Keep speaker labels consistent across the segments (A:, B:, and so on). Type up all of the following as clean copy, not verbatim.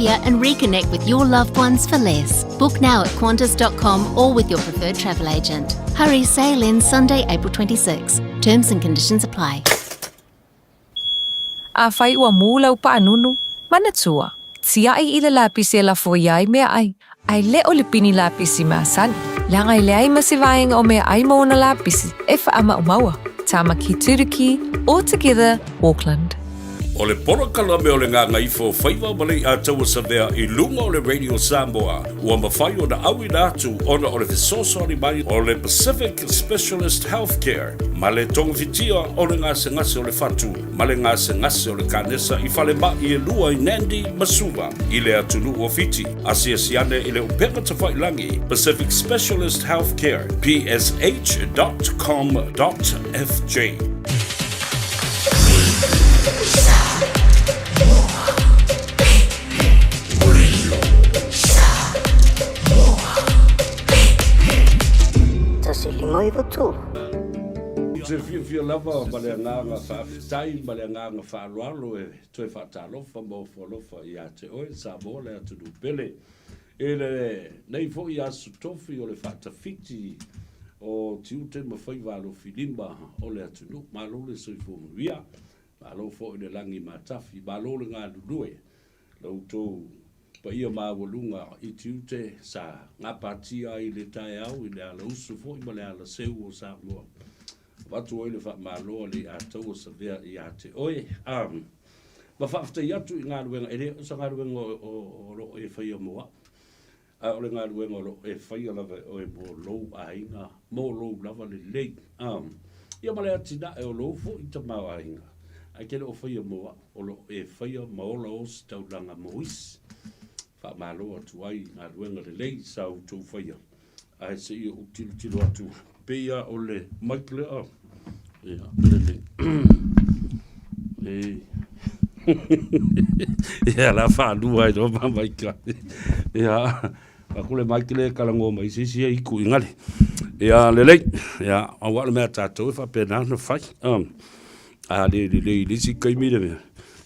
A: Australia and reconnect with your loved ones for less. Book now at Qantas.com or with your preferred travel agent. Hurry, sail in Sunday, April 26. Terms and conditions apply.
B: Afai ua mū lau paanunu, manatua, tiaʻi i le lapisi e lafo ia ai meaʻai, a e le o le pini lapisi masani, leaga e leai ma se vaega o meaʻai ma ona lapisi e faamaumauа. Tāmaki Turuki, All Together, Auckland.
C: O le polokalame o le Gagaifo Faiva ma Leiataua Savea i luga o le Radio Samoa ua mafai ona auina atu ona o le fesoasoani mai o le Pacific Specialist Healthcare ma le togafitia o le gasegase o le fatu ma le gasegase o le kanesa i falemai e lua i Nandi ma Suva i le atunuu o Fiti. Asiasi ane i le upega tafailagi Pacific Specialist Healthcare, psh.com.fj. Ou te fiafia lava ma le agaga faafetai ma le agaga faaaloalo e toe faatalofa ma ofo alofa ia te oe Samoa le atunuu pele. I lenei foi aso tofi o le faatafiti o tiute ma faiva alofilima o le atunuu. Malo le soifua manuia, malo foi le lagi matafi, malo le galulue la outou paia maualuga i tiute sa gapatia ai le taeao i le alausu foi ma le alaseu o Samoa. Avatu ai le faamalo a Leiataua Savea ia te oe. Ma faafetai atu i galuega, e le o se galuega o lo o e faia mo au, a o le galuega o lo o e faia lava e oe mo lou aiga, mo lou lava lelei. Ia ma le atinae o lou foi tamaoaiga, ae te le o faia mo au, o lo o e faia ma ola ositaulaga mo isi. Faamalo atu ai i galuega lelei sa outou faia. Ae se i ou tilotilo atu, pei lava o le mic lea. Ia, lelei. E. Ia, la faalua ai loa ma mic. Ia, aku le mic lea e talanoa mai se isi e iku i gale. Ia, lelei. Ia, aua o le mea a tatou e faapena ona fai. A le lelei i le isi taimi le mea,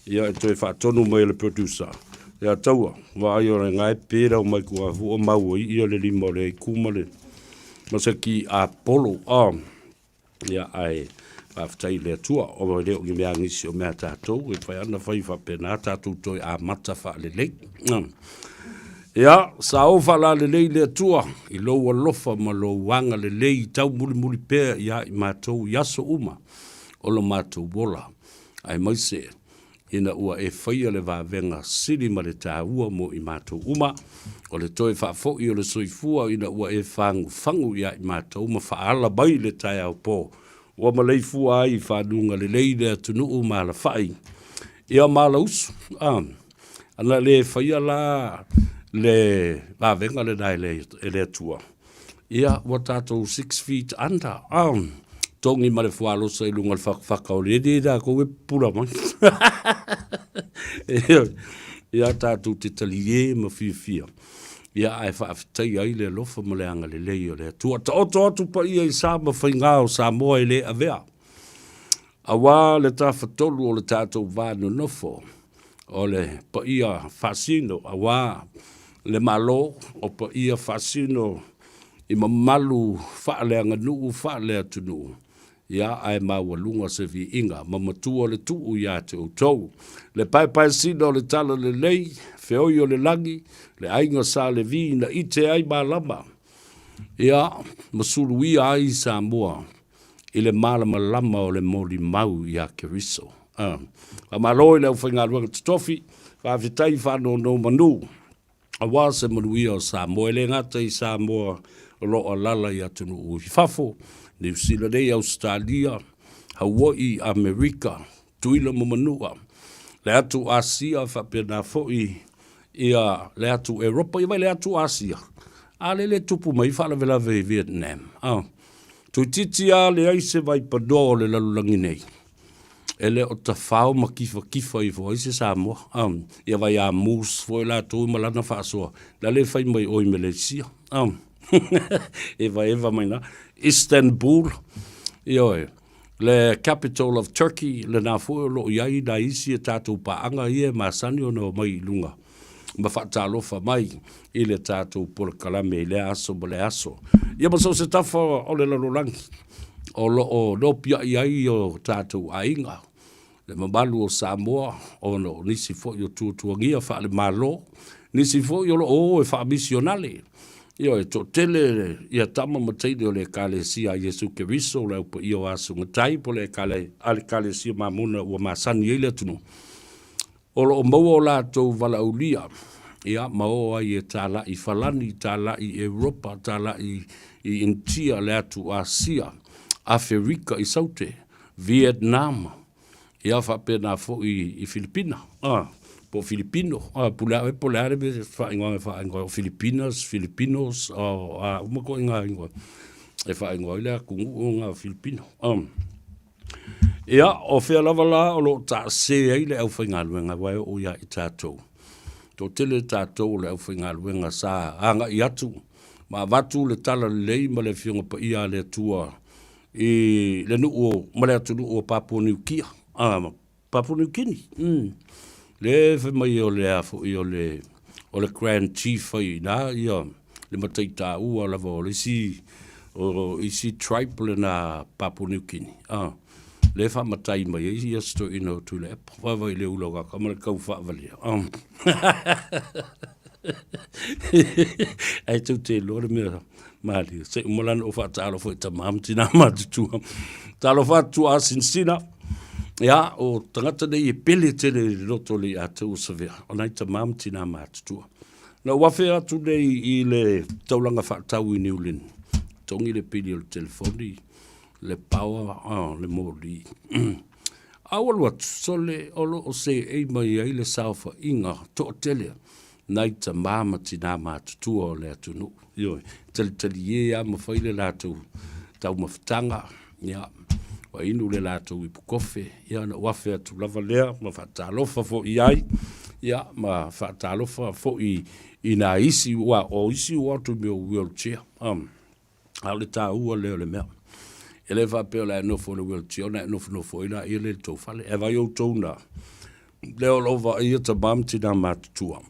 C: ia e toe faatonu mai e le producer, ia taua, vaai o lena e pe lau mai tua fua mau ai ia le lima o le aiku ma le ma se ki apolo. Ia ae faafetai i le Atua, o le o ni mea nisi o mea tatou e fai ana fai faapena tatou toe amata faalelei. Ia, sa ou faalalelei le Atua i lou alofa ma lou agalelei taumulimuli pea ia i matou i aso uma o lo matou ola, aemaise ina ua e faia le vavega sili ma le taua mo i matou uma, o le toe faafoi o le soifua ina ua e fagufagu ia i matou ma faaala mai le taeao po ua maleifua ai i fanuga lelei le atunuu ma alafai ia ma alausu. A ana le faia la le vavega lena e le Atua, Ia, ua tatou six feet under, ah, togi ma le fualosa i luga o le fatafata o le alii latou e pupula mai. Ia, tatou te talie ma fiafia, ia, ae faafetaia ai le alofa ma le agalelei o le Atua. Taoto atu paia i sa ma faiga o Samoa e le avea, aua le tafatolu o le tatou va nonofo, o le paia faasino aua le Malo, o paia faasino i mamalu faaleaganuu faaleatunuu, ia ae maualuga se viiga ma matua le tuu ia te outou. Le paepaesina o le talalelei, feoi o le lagi, le aiga Sa Levi na ite ai malama, ia ma suluia ai Samoa i le malamalama o le molimau iā Keriso. Faamalo i le aufaigaluega totofi, faafetai faanonomanu aua se manuia o Samoa, e le gata i Samoa o lo o alaala i atunuu i fafo, Niu Sila nei, Ausetalia, Hawaii, Amerika, Tuila ma Manua, le atu Asia faapena foi ia le atu Eropa, ia vai le atu Asia, a lele e tupu mai faalavelave i Vietnam. Toeitiiti lava leai se vaipanoa o le lalolagi nei e le o tafao ma kifakifa ifo ai se Samoa. Ia vai a Moose foi latou ma lana faasoa, la le fai mai oi Malaysia. Evaeva mai na. Istanbul, ioe, le capital of Turkey, lena foi o lo o i ai nai isi a tatou paaga ia e masani ona omai i luga. ma faatalofa mai i le tatou polokalame i lea aso ma lea aso. Ia ma so o se tafa o le lalolagi o lo o nopiai ai o tatou aiga, le mamalu o Samoa ona o nisi foi o tuatuagia faale-Malo, nisi foi o lo o o e faamisionale. Ioe, e toatele ia tama ma teine o le Ekalesia a Iesu Keriso, le Au Paia o Aso Gatai, po o le Ekalesia Mamona ua masani ai le atunuu, o lo o maua o latou valaaulia, ia, ma o ai e talai i Falani, talai i Europa, talai i Initia, le atu Asia, Aferika i Saute, Vietnam, ia faapena foi i Filipina, a, po o Filipino, a, pule a oe po o le a le mea faaigoaga e faaigoa ai, o Filipinas, Filipinos, o a uma ituaiga igoa e faaigoa ai le atunuu lena o Filipino. A. Ia, o fea lava la o lo o taase ai le aufaigaluega aua e oo ia i tatou. Toatele tatou o le aufaigaluega sa agai atu ma avatu le talalelei ma le Afioga Paia a le Atua i le nuu ma le atunuu o Papua Niu Kia, Papua Niu Kini, le fai mai o le a foi o le o le Grand Chief ai i ina ia le matai taua lava o le isi o isi tribe lena Papua Niu Kini, le faamatai mai ai ia si toeaina o Tuilaepa. Vaavaai i le ula o kaka ma le kau faavalea. Ae tou te iloa le mea malie. Se i uma la ona ou faatalofa i tama ma tina matutua. Talofa atu tuaasinasina. Ia, o tagata nei e pele tele i le loto o le ia te au o Savea, o nai tama ma tina matutua. Na ou afe atu nei i le taulaga faatau i Niu Lin, togi le pili o le telefoni, le power, le moli. A ua alu atu, sole o lo o seei mai ai le saofaiga toatele nai tama ma tina matutua o le atunuu. Ioe, talitalie lava ma fai le latou taumafataga, ia, ua inu le latou ipu kofe, ia ona ou afe atu lava lea ma faatalofa foi i ai, ia, ma faatalofa foi i nai isi, aua o isi ua o atu i mea o wheelchair. A o le taua lea o le mea. E le faapea o le a e nofo i le wheelchair ona e nofonofo ai laia lea i le tou fale. Ae vaai outou na, lea o lo o vaaia tama ma tina matutua.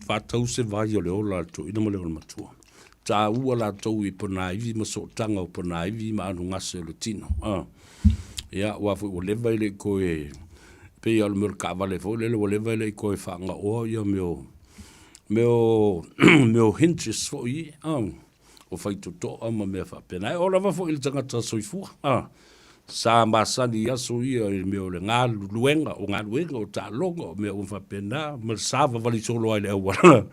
C: Faatau se vai o le ola a le toeaina ma le ola matua. Taua latou i ponaivi ma sootaga o ponaivi ma anogase o le tino. Ia, aua foi ua leva e le i toe, pei lava o le mea o le taavale foi lele, ua leva e le i toe faagaoa ia mea o, mea o, mea o hinges foi ia. O faitotoa ma mea faapena. E oo lava foi i le tagata soifua, a, sa masani i aso ia i le mea o le galuluega, o galuega, o taaloga, o mea uma faapena, ma le savavali solo ai i le auala.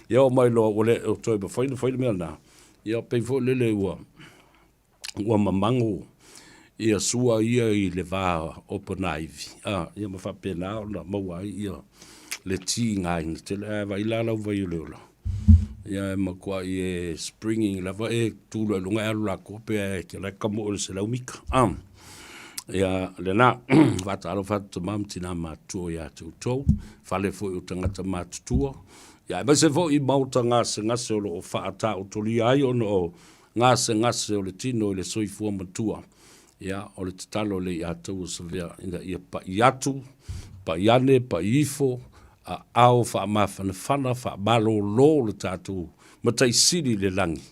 C: Ia oo mai loa ua le o toe mafai ona fai le mea lena, ia pei foi lele ua, ua mamago ia sua ia i le va o Ponaivi, a, ia ma faapena ona maua ai ia le tigaina tele. Ae vaai la lau vai o le ola, ia e matuai e springing lava e tu loa i luga e alu latou pe e te lae kamoo i le 100 mita. A, ia lena, faatalofa atu tama ma tina matutua ia te outou, fale foi o tagata matutua, ia aemaise foi i maota gasegase o lo o faataotolia ai ona o gasegase o le tino i le soifua matua, ia, o le tatalo lea ia te outou o Savea ina ia pai atu, pai ane, pai ifo, aao faamafanafana, faamalolo le tatou Matai Sili i le lagi,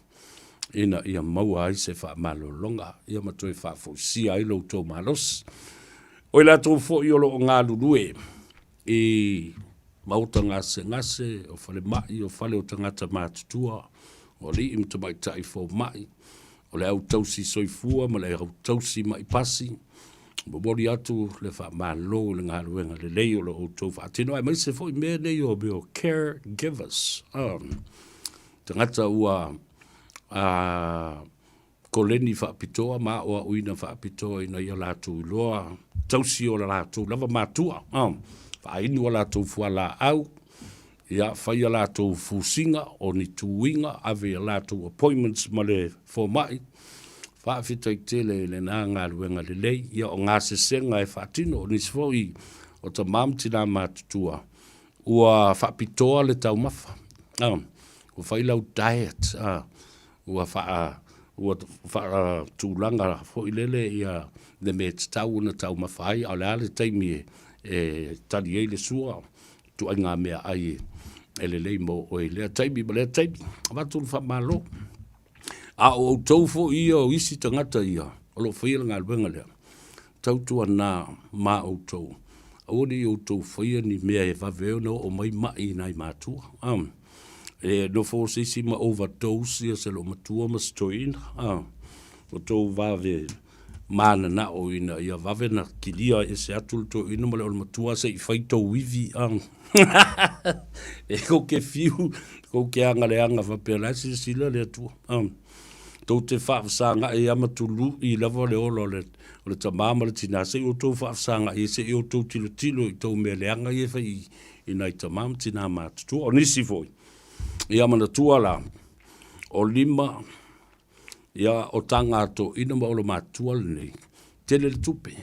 C: ina ia maua ai se faamalologa, ia ma toe faafoisia ai lo outou malosi. O i latou foi o lo o galulue i maota gasegase, o falemai, o fale o tagata matutua, o alii ma tamaitai fomai, o le au tausi soifua ma le au tausi ma'i pasi, momoli atu le faamalo i le galuega lelei o lo outou faatino, aemaise foi mea nei o mea o caregivers, tagata ua koleni faapitoa ma aoaoina faapitoa ina ia latou iloa tausi o latou lava matua, faainu a latou fualaau, ia fai a latou fusiga, o ni tuiga, ave i a latou appointments ma le fomai. Faafetai tele i lena galuega lelei. Ia o gasesega e faatino, o nisi foi o tama ma tina matutua ua faapitoa le taumafa, ua fai lau diet, ua faa ua faatulaga foi lele ia le mea e tatau ona taumafa ai, a o le a le taimi e tali ai le sua, ituaiga meaai E lelei mo oe i lea taimi ma lea taimi. Avatu le faamalo. A o outou foi ia o isi tagata ia o lo o faia le galuega lea, tautuana ma outou, aua ne i outou faia ni mea e vave ai ona oo mai mai i nai matua. E nofo se isi ma overdose ia se loomatua ma se toeaina, outou vave mananao ina ia vave na kilia ese atu le toeaina ma le olomatua se i fai tou ivi a. E kou ke fiu, kou ke agaleaga faapea la e silasila le Atua. Tou te faafesagaai lava ma tului lava le ola o le, o le tamā ma le tinā, se i outou faafesagaai ai, se i outou tilotilo i tou mea leaga ia e fai i, i nai tamā ma tinā matutua. O nisi foi, ia manatua la, o lima Ia, o taga a toeaina ma olomatua lenei, tele le tupe.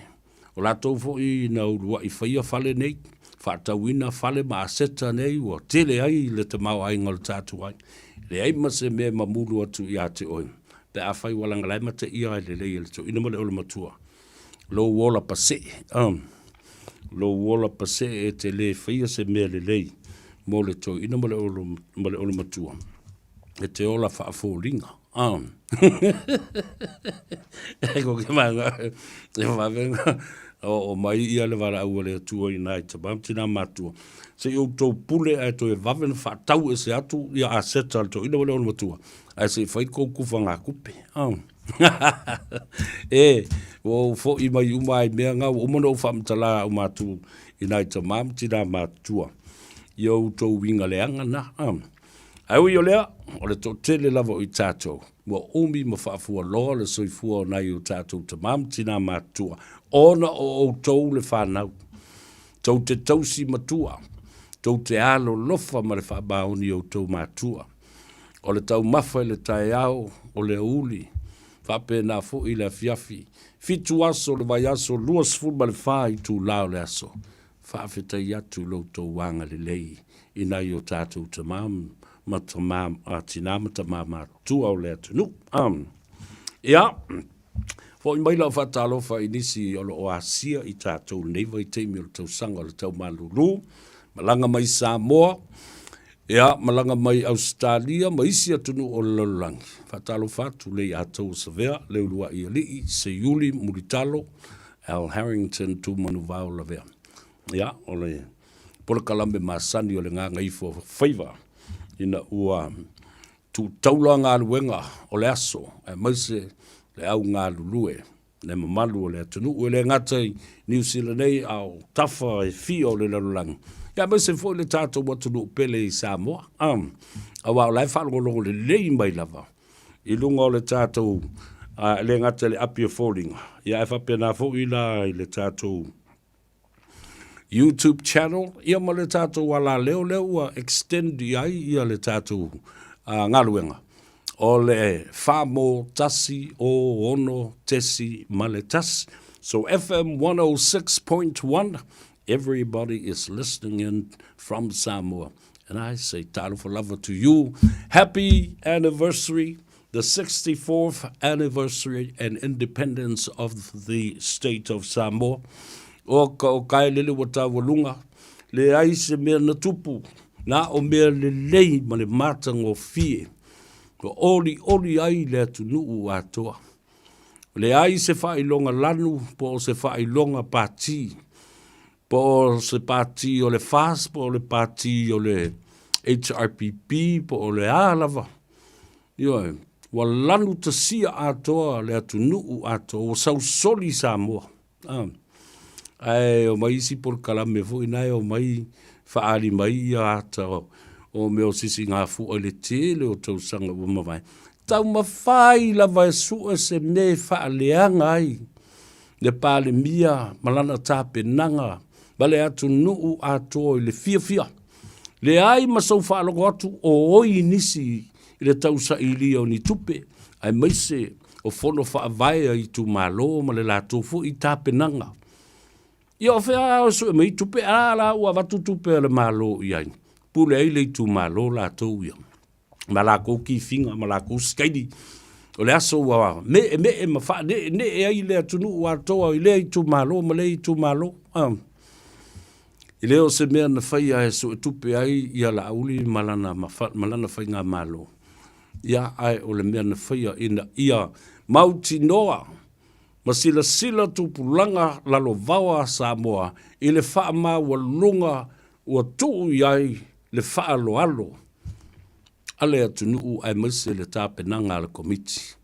C: O latou foi na uluai faia fale nei, faatauina fale ma aseta nei ua tele ai le tamaoaiga o le tatou aiga. Leai ma se mea e mamulu atu ia te oe pe afai ua lagalae mateia ai lelei e le toeaina ma le olomatua lou ola pasee, lou ola pasee e te le faia se mea lelei mo le toeaina ma le olomatua. E te ola faafoliga. Ah. E ko ke manga, e wawenga, o, o mai ia le valaau a le Atua i nai tamā ma tinā matua. Se i outou pule ae toe vave na faatau ese atu ia aseta a le toeaina ma le olomatua, ae se i fai kou kufagakupe. Ah. E, ua ou foi mai uma ai mea nga, ua uma ona ou faamatala au mātu i nai tamā ma tinā matua. Ia outou uiga leaga na. Ah. Ae ui o lea, o le toatele lava o i tatou, ua umi ma faafualoa le soifua o nai o tatou tamā ma tinā matutua, ona o outou le fanau. Tou te tausi matua, tou te alolofa ma le faamaoni i outou matua. O le taumafa i le taeao, o le aoauli, faapena foi i le afiafi, fitu aso o le vaiaso, 24 itula o le aso. Faafetai atu i lo outou agalelei i nai o tatou tama ma tama, tina ma tama matutua o le atunuu. Ia, foi mai lau faatalofa i nisi o lo o asia i tatou i lenei vaitaimi o le tausaga o le taumalulu, malaga mai Samoa, ia, malaga mai Ausetalia ma isi atunuu o le lalolagi. Faatalofa atu Leiatau Savea, Leuluai Alii, Seiuli Mulitalo, Al Harrington Tumanuvao Lavea. Ia, o le polokalame masani o le gagaifo faiva ina ua tu taula galuega o le aso aemaise le au galulue le mamalu o le atunuu e le gata i Niu Sila nei a o tafa e fia o le lalolagi ia aemaise foi le tatou atunuu pele i Samoa. Aua o la e faalogologo lelei mai lava i luga o le tatou, e le gata i le api o foliga, ia ae faapena foi la i le tatou YouTube channel, ia ma le tatou alaleo lea ua extend i ai ia le tatou galuega, o le 4 1 6.1. So FM 106.1, everybody is listening in from Samoa. And I say talofa lava to you. Happy anniversary, the 64th anniversary and independence of the state of Samoa. O ka o kae lele ua taualuga, leai se mea na tupu, na o mea lelei ma le matagofie, ua olioli ai le atunuu atoa. Leai se faailoga lanu po o se faailoga pati, po o se pati o le FAST, po o le pati o le HRPP, po o le a lava. Ioe, ua lanu tasia atoa le atunuu atoa, ua sausoli Samoa. Ah. Ae omai isi polokalame foi na e omai faaali mai ia ata o, o mea o sisigafua i le tele o tausaga ua mavae. Taumafai lava e sue se mea e faaleaga ai le Palemia ma lana tapenaga ma le atunuu atoa i le fiafia. Leai ma sou faalogo atu o oi nisi i le tausailia o ni tupe, aemaise o fono faavae a itumalo ma le latou foi tapenaga. Ia o fea a sue mai tupe, a la ua avatu tupe a le Malo i ai, pule ai le itumalo latou ia. ma lakou kifiga ma lakou sikaili. O le aso ua meemee ma faaneenee ai le atunuu atoa i lea itumalo ma lea itumalo. E le o se mea na faia e suetupe ai ia Laauli ma lana, ma lana faigamalo, ia, ae o le mea na faia ina ia mautinoa ma silasila tupulaga lalovaoa a Samoa i le faamaualuga ua tuu i ai le faaaloalo a le atunuu aemaise le tapenaga a le Komiti.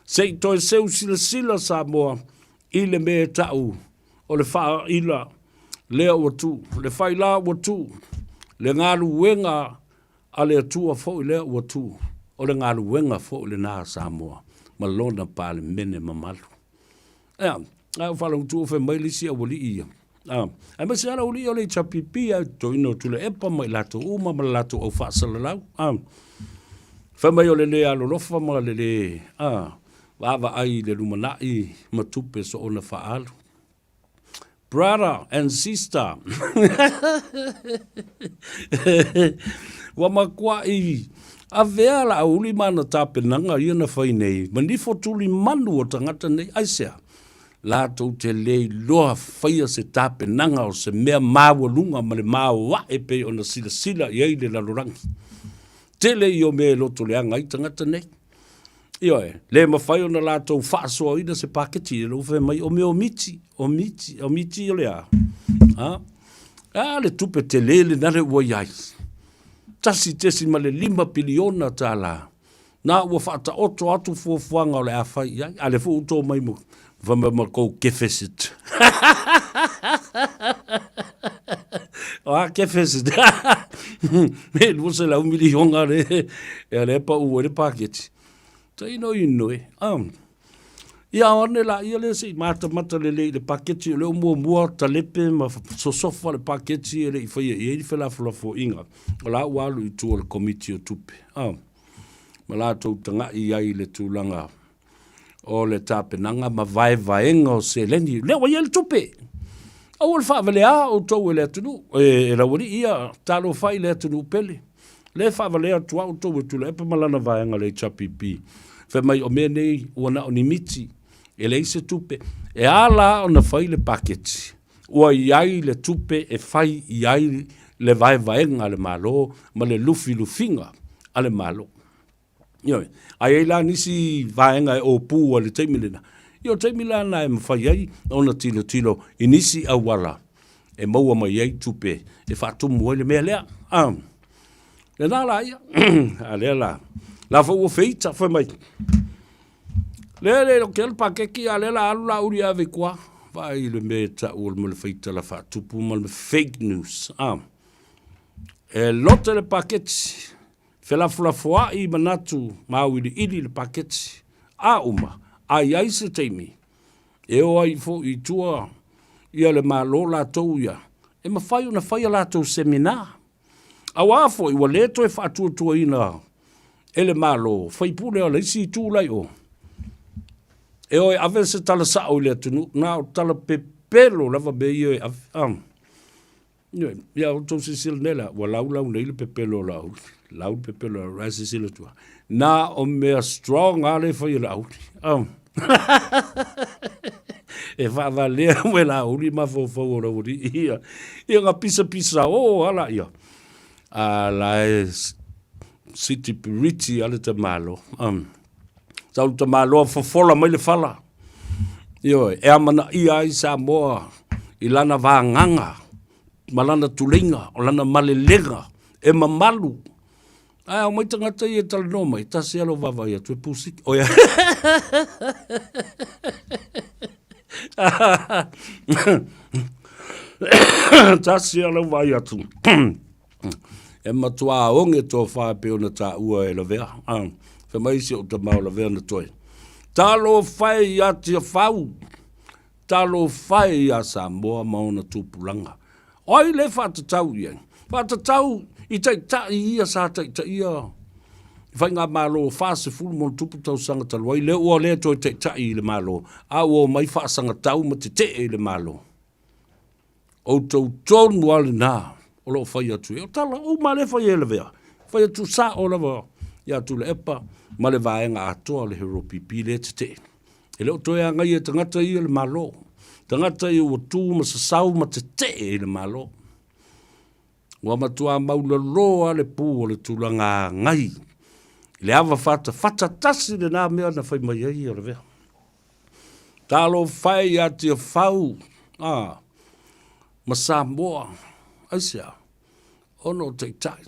C: Se i toe seu silasila Samoa i le mea e ta'u o le faaila lea ua tu, le faila ua tu, le galuega a le Atua foi lea ua tu, o le galuega foi lena a Samoa ma lona Palemene mamalu. Ea, a ou faalogo fai mai le isi aualii ia, a, aemaise lava le aualii o le HRPP, ae toeaina o Tuilaepa ma i latou uma ma le latou au faasalalau, a, fai mai o le le alolofa ma le le, a, vaavaai i le lumanai ma tupe soona faaalu. Brother and sister. Ua matuai avea Laauli ma ana tapenaga ia na fai nei, ma nifo tulimanu o tagata nei. Aisea? Latou te le iloa faia se tapenaga o se mea maualuga ma le maoae pei ona silasila i ai le lalolagi. Tele ia o mea e loto leaga ai tagata nei. Ioe, le mafai ona latou faasoaina se paketi, lea ua fai mai o mea o miti, o miti, o miti o le a? A? A le tupe tele lena le ua i ai. $1.5 piliona tala. Na ua faataoto atu fuafuaga o le a fai i ai. A lea foi ua to mai ma, fai mai ma kou deficit. O a deficit? E 200 miliona le, e lea pau ai le paketi. Tainoino e. Ia ao ane la ia lea se i matamata lelei i le paketi o lea ua muamua talepe ma sosofa le paketi e le i faia i ai le felafolafoaiga. O la ua alu i tua o le Komiti o Tupe. Ma latou tagai ai i le tulaga o le tapenaga ma vaevaega o seleni. Lea ua i ai le tupe. Aua le faavalea outou e le atunuu, e, e laualii ia, talofa i le atunuu pele. Lea e faavalea atu lava outou e Tuilaepa ma lana vaega le HRPP. Fai mai o mea nei ua na o ni miti, e leai se tupe. E a la ona fai le paketi, ua i ai le tupe e fai i ai le vaevaega a le Malo ma le lufilufiga a le Malo. Ioe. A i ai la nisi vaega e ōpū ai i le taimi lena, ia o le taimi la lena e mafai ai ona tilotilo i nisi auala e maua mai ai tupe e faatumu ai le mea lea. A, lena la ia, a lea la, la foi ua feita, fai mai, lea le ke le paketi, a lea la alu la uli ave i tua. Vaai i le mea e tau o le mea faitala faatupu ma le fake news. A, e lote le paketi, Felafolafoaʻi manatu ma auiliili le paketi a uma, a i ai se taimi e o ai foi i tua ia le Malo latou ia, e mafai ona fai a latou seminar. Auā foi ua le toe faatuatuaina e le Malo faipule o le isi itu la i o, e o e ave se tala sao i le atunuu, na o tala pepelo lava mea ia e ave. Ioe, ia outou silasila nei la, ua laulau nei le pepelo o Laauli, lau le pepelo o Laauli, ae silasila atu lava, na o mea strong lava lea e fai e Laauli. Oh. e faavalea mai Laauli mafaufau o Laualii ia, ia na pisapisa o ala ia. A la e siti piriti a le tamalo. Um, Sau le tamaloa fofola mai le fala. Ioe, e amanaia ai Samoa i lana vagaga ma lana tuleiga, o lana malelega e mamalu. Ae ao mai tagata ia e talanoa mai, tasi lava lou vaavaai atu e pusiki. Oia. Tasi lava lou vaai atu. E matuā oge tofa e pei ona taua e Lavea. Fai mai si ou tama o Lavea na toe. Talofa e ia Tiafau, talofa e ia Samoa ma ona tupulaga. O ai le faatatau i ai? Faatatau i taitai ia sa taitaia i faigamalo 40 ma ona tupu tausaga talu ai, lea ua le toe taitai i le Malo, a ua omai faasagatau ma tetee i le Malo. Outou tonu lava lena o lo o fai atu ai. O tala uma lea e fai e Lavea, fai atu sao lava ia Tuilaepa ma le vaega atoa o le HRPP lea e tetee. E le o toe agaia e tagata ia le Malo. Tagata ia ua tu ma sasau ma tetee i le Malo. Ua matuā maulolo lava le pu o le tulaga agai i le ava fatafata tasi lena mea na fai mai ai o Lavea. Talofa e ia Tiafau a ma Samoa, aisea? Ona o taitai,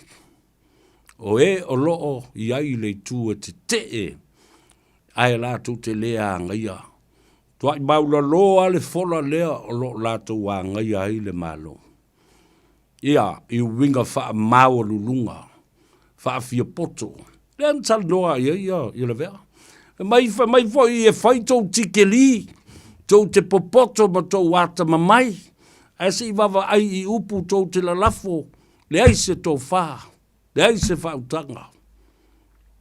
C: o e o lo o i ai i le itu e tetee ae latou te le agaia. Tuai maulalo lava le fola lea o lo o latou agaia ai le Malo. Ia, i uiga faamaualuluga, faafiapoto, lea na talanoa i ai ia Lavea. Fai mai, fai mai foi e fai tou tikeli, tou te popoto ma tou atamamai, ae se i vaavaai i upu tou te lalafo, leai se tofa, leai se faautaga.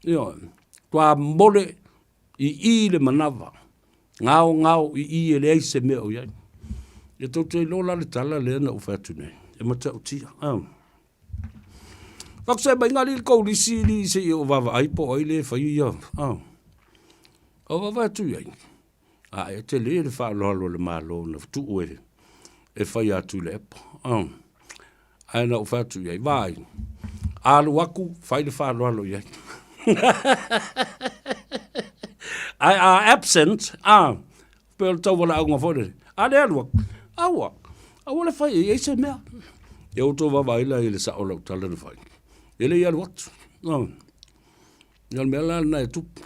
C: Ioe, matua mole i i le manava, gaogao i i e leai se mea o i ai. Ia tou te iloa la le tala lea na ou fai atu nei, e matautia. Fai atu, se aumai alii le tou lisi alii se i ou vaavaai po o ai lea e faia ia. Ou vaavaai atu i ai, ae e tele le faaaloalo a le Malo na tuu e faia atu i le epo. Ae na ou fai atu i ai, vaai, a alu atu, fai le faaaloalo i ai. Ae a absent, a, pei o le tauwalaauga foi lele, a le alu atu, aua, aua le fai i ai se mea. Ia ua outou vaavaai la i le sao o lau tala na fai. E le i alu atu. O le mea la lena e tupu.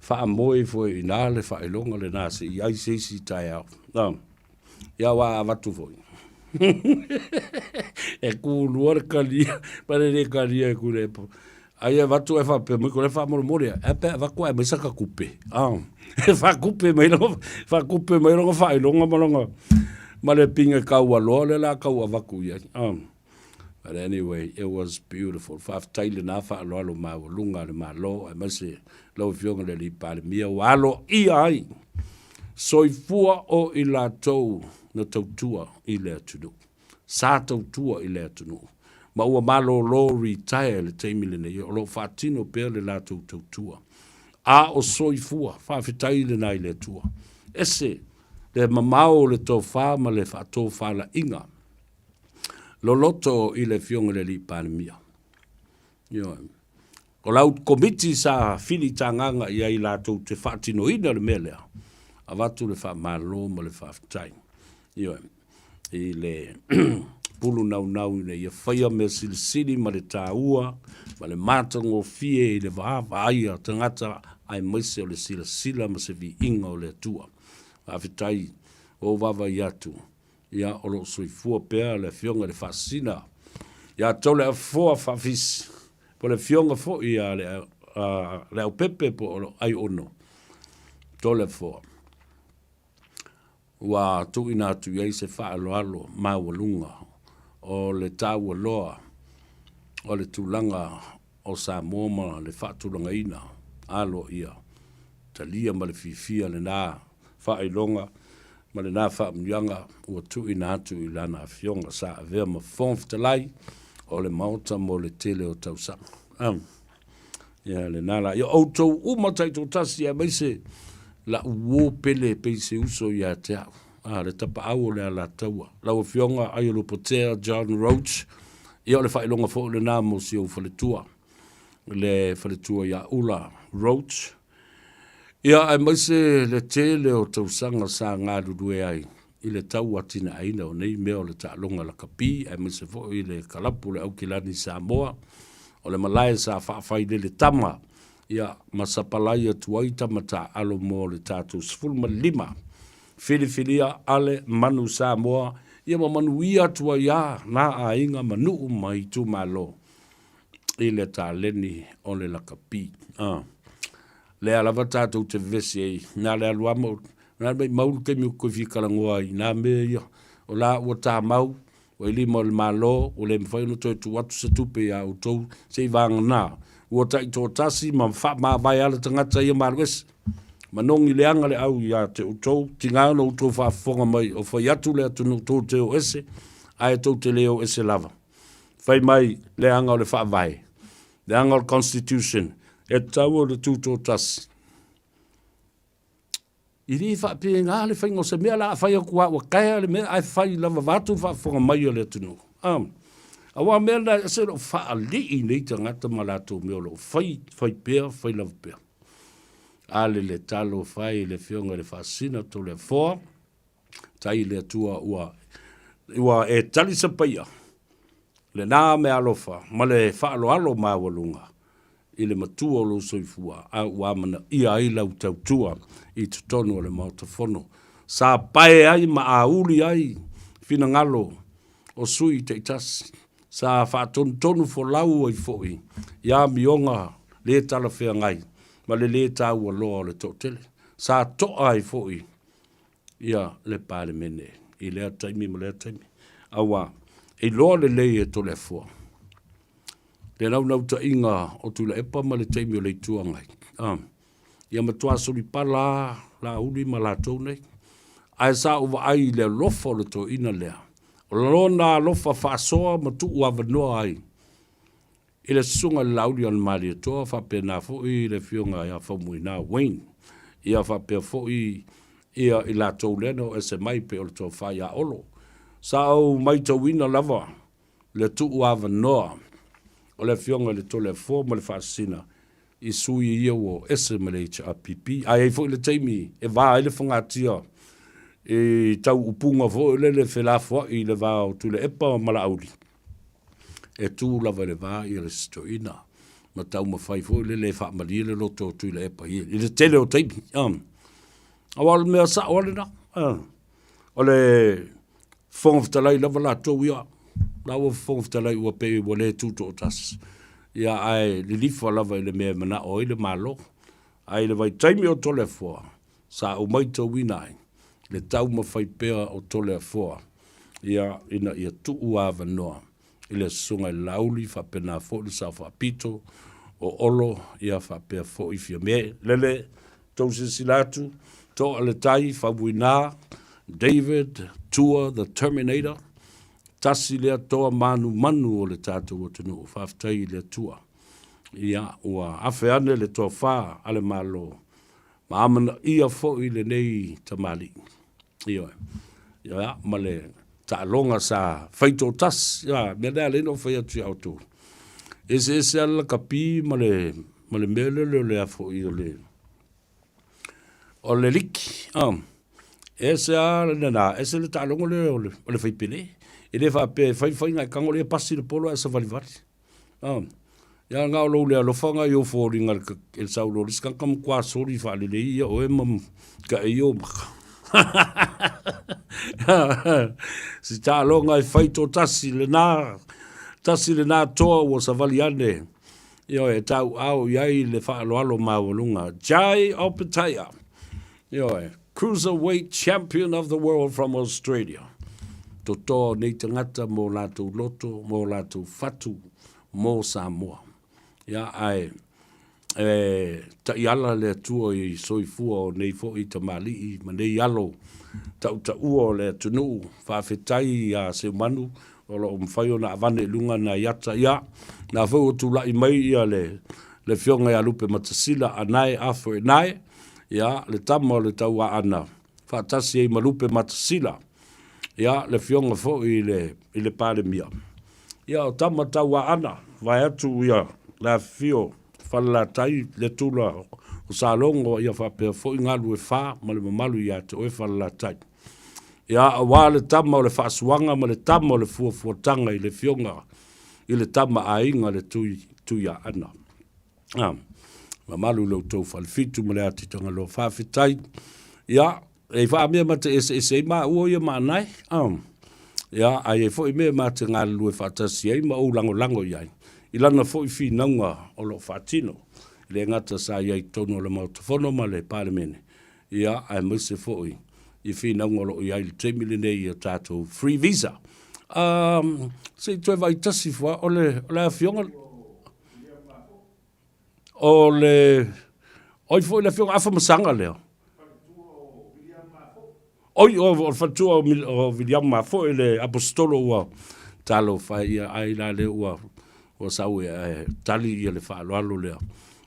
C: Faamoe ifo i ina le faailoga lena se i ai se isi taeao. Ia aua a avatu foi, e kulua le kalia, ma le le kalia e kule e Ai e avatu ae faapea mai, kole faamolemole ae pe avatu ae aumai saka kupe. E faakupe mai lona, faakupe mai lona faailoga ma lona, ma le pine taualoa lea o le a tau avatu i ai. But anyway, it was beautiful. Faafetai lena faaaloalo maualuga a le Malo aemaise lau Afioga i le Alii Palemia ua aloaia ai soifua o i latou na tautua i le atunuu. Sa tautua i le atunuu ma ua malolo retire i le taimi lenei o lo o faatino pea le latou tautua. A o soifua, faafetai lena i le Atua. Ese le mamao o le tofa ma le faatofalaiga loloto i le Afioga i le Alii Palemia. Ioe. O lau komiti sa filitagaga i ai latou te faatinoina le mea lea, avatu le faamalo ma le faafetai. Ioe. I le pulu naunau ina ia faia mea silisili ma le taua ma le matagofie i le vaavaai a tagata aemaise o le silasila ma se viiga o le Atua. Faafetai ua ou vaavaai atu Ia, o lo o soifua pea le Afioga i le Faasisina ia Toleafoa Faafisi, po o le Afioga foi ia Leaupepe po o Aiono Toleafoa. Ua tuuina atu i ai se faaaloalo maualuga o le taua loa o le tulaga o Samoa ma le faatulagaina aloaia, talia ma le fiafia lena faailoga ma lena faamanuiaga ua tuuina atu i lana Afioga sa avea ma Fofoga Fetalai o le Maota mo le tele o tausaga. Ia lena la. Ia outou uma taitoatasi aemaise la'u uo pele pei se uso ia te a'u, a, le tapaau o le Alataua, lau Afioga Aiolupotea John Roach, ia o le faailoga foi lena mo si ou faletua, le faletua ia Ula Roach, ia aemaise le tele o tausaga sa galulue ai i le tauatinaeina o nei mea o le taaloga lakapi aemaise foi le kalapu o le Aukilani Samoa, o le malae sa faafailele tama ia ma sapalai atu ai tama taaalo mo le tatou 15 filifilia a le Manu Samoa ia ma manuia atu ai a nā aiga ma nuu ma itumalo i le taleni o le lakapi. Lea lava tatou te vevesi ai, na le alu lava ma na maimau le taimi ou te toe fia talanoa ai i nā mea ia, o la ua tamau, ua i lima o le Malo, ua le mafai ona toe tuu atu se tupe iā outou seiavagana ua taitoatasi ma faamavae lava le tagata ia ma alu ese. Manogi leaga le au iā te outou, tiga ona outou faafofoga mai o fai atu le atunuu tou te o ese, ae tou te le o ese lava. Fai mai leaga o le Faavae, leaga o le Constitution, e tatau ona tutoatasi. E le faapena le faiga o se mea, la a fai atu lava ua taea le mea ae fai lava vaeatu le faafofoga mai a le atunuu. Aua mea na e ese lou faalii nei tagata ma latou mea o lo o fai, fai pea, fai lava pea. A le le talo fai le afioga i le Faasina Toleafoa, tai le Atua ua, ua e tali sapaia lena meaalofa ma le faaaloalo maualuga i le matua o lou soifua a ua amanaia ai lau tautua i totonu o le Maota Fono. Sa pae ai ma auli ai finagalo o sui taitasi. Sa faatonutonu folau ai foi i amioga le talafeagai ma le lē taua loa o le toatele. Sa to'a ai foi ia le Palemene i lea taimi ma lea taimi. Aua e iloa lelei e Toleafoa le naunautaiga o Tuilaepa ma le taimi o le Itu Agai. Ah, ia matua solipala Laauli ma latou nei. Ae sa ou vaai i le alofa o le toeaina lea. O lona alofa faasoa ma tuu avanoa ai i le Susuga i le Laauli o le Malietoa faapena foi le Afioga ia Faumuina Wayne, ia faapea foi ia i latou lea na o ese mai pei o le tofa ia Olo. Sa ou maitauina lava le tuu avanoa o le Afioga i le Toleafoa ma le Faasisina i sui ia ua o ese ma le HRPP. Ae i ai foi le taimi e va ai le fogatia i tau upuga foi lele felafoai i le va o Tuilaepa ma Laauli. E tu lava i le va ia le isi toeaina ma taumafai foi lele e faamalie le loto o Tuilaepa i le tele o taimi. Aua o le mea sao lava lena. O le Fofoga Fetalai lava latou ia, la ua Fofoga Fetalai ua pei ua le tutoatasi, ia ae lilifa lava i le mea e manao ai le Malo. Ae i le vaitaimi o Toleafoa, sa ou maitauina ai le taumafai pea o Toleafoa ia ina ia tuu avanoa i le Susuga i le Laauli faapena foi le Sao Faapito o Olo ia faapea foi Fiame. Lele tou silasila atu, toa le tai, Faumuina, David Tua the Terminator, tasi lea toa manumanu o le tatou atunuu. Faafetai i le Atua. Ia, ua afe ane le tofa a le Malo ma amanaia foi lenei tamalii. Ioe. Ia, ma le taaloga sa fai toatasi. Ia, mea lea lea na ou fai atu ia outou. Eseese lava le lakapi ma le, ma le mea lele o le a foi o le, o le liki. Ah. Ese lava lena, ese le taaloga lea o le, o le faipele. E le faapea e fai faiga e tago lea pasi le polo ae savalivali. Ah. Ia na o lou le alofaga i ou foliga i le sau loa o le isi tagata matua soli faalelei ia oe ma taei ou maka. Si taaloga e fai toatasi lena, tasi lena toa ua savali ane, ioe, e tauaao i ai le faaaloalo maualuga. Jai Opetaia, ioe, Cruiserweight Champion of the World from Australia. Toto nei tagata mo latou loto, mo latou fatu, mo Samoa. Ia, ae e taiala le Atua i soifua o nei foi tamalii ma nei alo tautaua o le atunuu. Faafetai ia Seumanu o lo o mafai ona avane i luga nai ata. Ia, na foi ua tulai mai ia le le Afioga ia Lupe Matasila Anae Arthur Anae, ia, le tama o le Tauaana faatasi ai ma Lupe Matasila, ia, le Afioga foi i le i le Palemia. Ia, o tama Tauaana, vaeatu ia le afifio o Falelatai, le tula o Salogo, ia faapea foi Galuefa ma le mamalu ia te oe Falelatai. Ia, aua le tama o le faasuaga ma le tama o le fuafuataga i le Afioga i le Tama a Aiga le Tui, Tuiaana. Ah, mamalu i lo outou falefitu ma le ati Tagaloa. Faafetai. Ia, e faamea ma te eseese ai maua ia ma Anae. Ah, ia, ae i ai foi mea ma te galulue faatasi ai ma ou lagolago i ai i lana foi finauga o lo o faatino. E le gata sa i ai i totonu o le Maota Fono ma le Palemene, ia, aemaise foi i finauga o lo o i ai i le taimi lenei i a tatou free visa. Um, se i toe vaai tasi fua, o le, o le afioga, o le, oi foi le afioga Afamasaga lea. Oi, o, o le faletua o, o Viliamu Mafoe, le aposetolo ua talofa e ia, ai la lea ua, ua sau e, e tali ia le faaaloalo lea,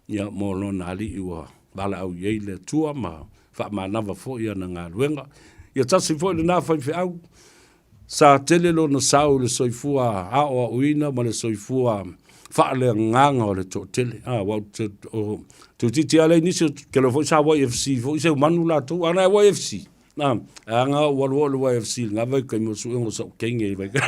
C: ia, mo lona alii ua valaau i ai le Atua ma faamanava foi ana galuega. Ia tasi foi lena faifeau. Sa tele lona sao i le soifua aoaoina ma le soifua faaleagaga o le toatele. A, ua o, toeitiiti lava lea i nisi, ou te iloa foi sa YFC foi Seumanu latou, a na e YFC. A, a ga ou alu i le YFC i lena vaitaimi o le suega o sa'u teine i le vaitaimi.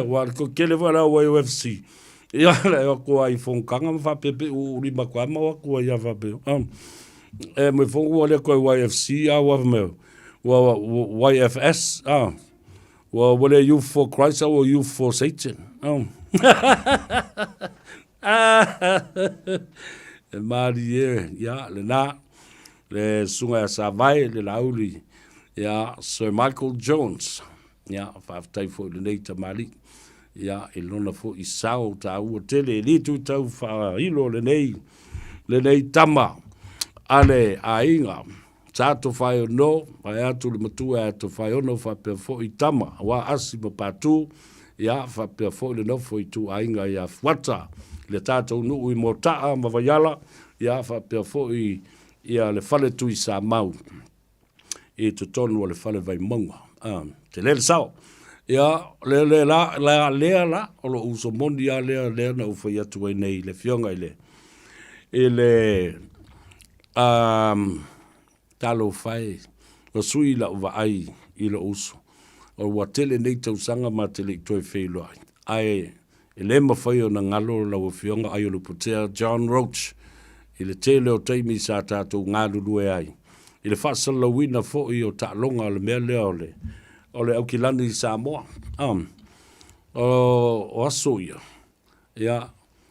C: Ua tele foi la YFC. Ia, le o atu ai i fonotaga ma faapea pe uu lima atu lava ma o atu ai lava faapea. E mai foi ua le toe YFC a ua mea ua YFS a ua le Youth for Christ a ua Youth for Satan. E malie, ia, lena, le susuga ia Savae, le Laauli, ia, Sir Michael Jones. Ia, faafetai foi i lenei tamalii, ia, i lona foi sao taua tele, e le toe tau faailo lenei, lenei tama a le aiga. Sa Tofaeono, vaeatu le matua ia Tofaeono faapea foi tama, aua Asi ma Patu, ia, faapea foi le nofo ituaiga ia Fuata, le tatou nuu i Motaa ma Vaiala, ia, faapea foi ia le fale Tuisamau. I totonu o le fale Vaimauga. Tele le sao. Ia, le, le, la, la, lea la, o lou uso moni lava lea, lea na ou fai atu ai nei i le afioga i le, i le, um, talofa e, ua sui lau vaai i lou uso. O ua tele nei tausaga ma te le i toe feiloai. Ae E le mafai ona galo lau Afioga Aiolupotea John Roach i le tele o taimi sa tatou galulue ai i le faasalalauina foi o taaloga o le mea lea o le o le Aukilani i Samoa. Um, o, o aso ia, ia,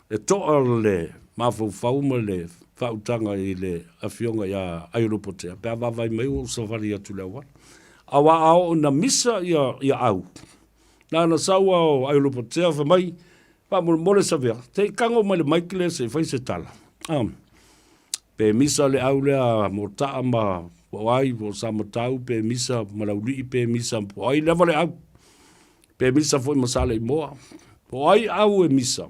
C: e toa le mafaufau ma le faautaga i le Afioga ia Aiolupotea pe a vaavaai mai ua ou savali atu i le auala. Aua a oo ina misa ia, ia au, Na ona sau a o Aiolupotea fai mai, Faamolemole Savea, se i tago mai le mic lea se i fai se tala. Um, pe misa le au lea Motaa ma po o ai, po o Samatau, pe misa ma Laulii, pe misa po o ai lava le au. Pe misa foi ma Saleimoa. Po o ai au e misa.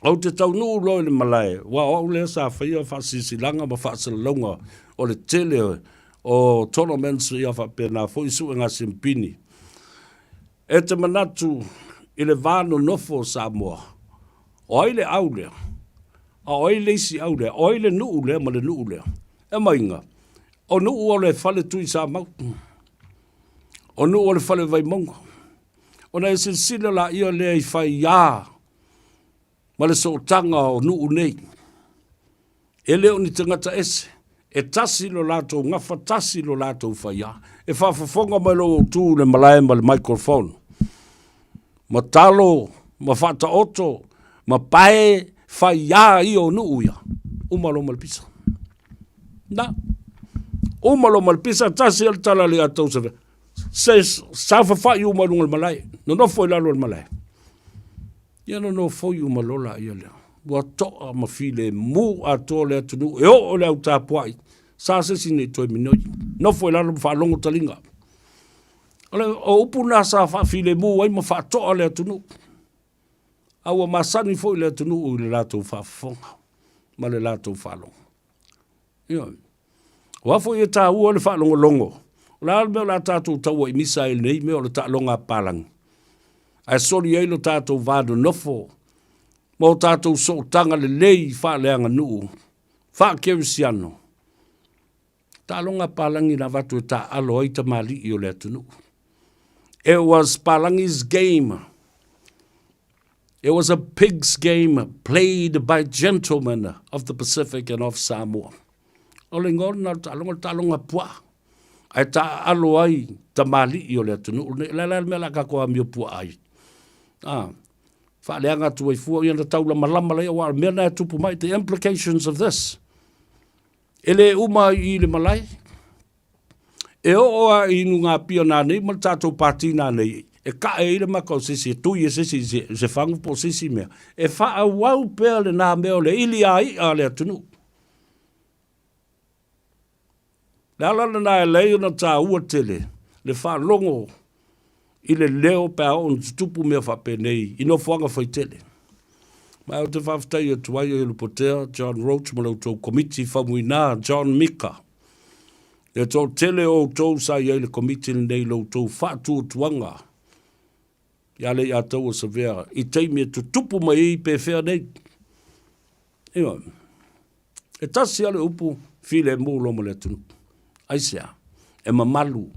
C: Ou te taunuu loa i le malae, aua o au lea sa faia faasilasilaga ma faasalalauga o le tele o tournaments ia faapena foi suega simpini. E te manatu i le va nonofo o Samoa, o ai le au lea? A o ai le isi au lea? O ai le nuu lea ma le nuu lea? E maiga, o nuu o le fale Tuisamau, o nuu o le fale Vaimauga. Ona e silasila laia lea i faiā ma le sootaga o nuu nei. E le o ni tagata ese, e tasi lo latou gafa, tasi lo latou faiā. E faafofoga mai lou autu i le malae ma le microphone, ma talo, ma faataoto, ma pae faiā ia o nuu ia, uma loa ma le pisa. Na, uma loa ma le pisa, tasi le tala le ia tou se saofafai uma i luga o le malae, nonofo i lalo o le malae. Ia nonofoi uma loa laia lea. Ua toa ma filemu atoa le atunuu e oo i le au tapuai, sa se isi nei toe minoi. Nofo i lalo ma faalogo taliga. O, le, o upu na sa faafilemu ai ma faatoa le atunuu. A ua masani foi le atunuu i le latou faafofoga ma le latou faalogo. Ioe. O a foi e taua le faalogologo, o le a le mea o le a tatou tauaimisa ai i lenei mea o le taaloga a papalagi, ae soli ai lo tatou va nonofo ma o tatou sootaga lelei faaleaganuu, faakerisiano. Taaloga a papalagi na avatu e taaalo ai tamalii o le atunuu. It was Palangi's game. It was a pig's game played by gentlemen of the Pacific and of Samoa. O le ingoa lena o le taaloga, o le taaloga puaa. Ae taaalo ai tamalii o le atunuu lenei. O le a la le mea o le a tatou amio puaa ai? Ah, faaleaga atu ai fua, ia na taulamalama laia, aua o le mea lena e tupu mai, the implications of this. E le uma ai i i le malae. E oo a i Nugapia nanei ma le tatou pati nanei, e kae ai le maka o se isi, e tui e se isi i se fagu po o se isi mea, e faaauau pea lena mea o le ili a i'a a le atunuu. Le ala lena e leai ona taua tele le faalogo i le leo pe a oo ina tutupu mea faapenei i nofoaga faitele. Ma ou te faafetai atu ai e Lupotea, John Roach ma la outou komiti faumuina, John Mika. Le toatele o outou sa i ai le komiti lenei i lo outou faatuatuaga ia Leiataua Savea i taimi e tutupu mai ai pefea nei. Ioe. E tasi lava le upu, filemu loa ma le atunuu. Aisea? E mamalu,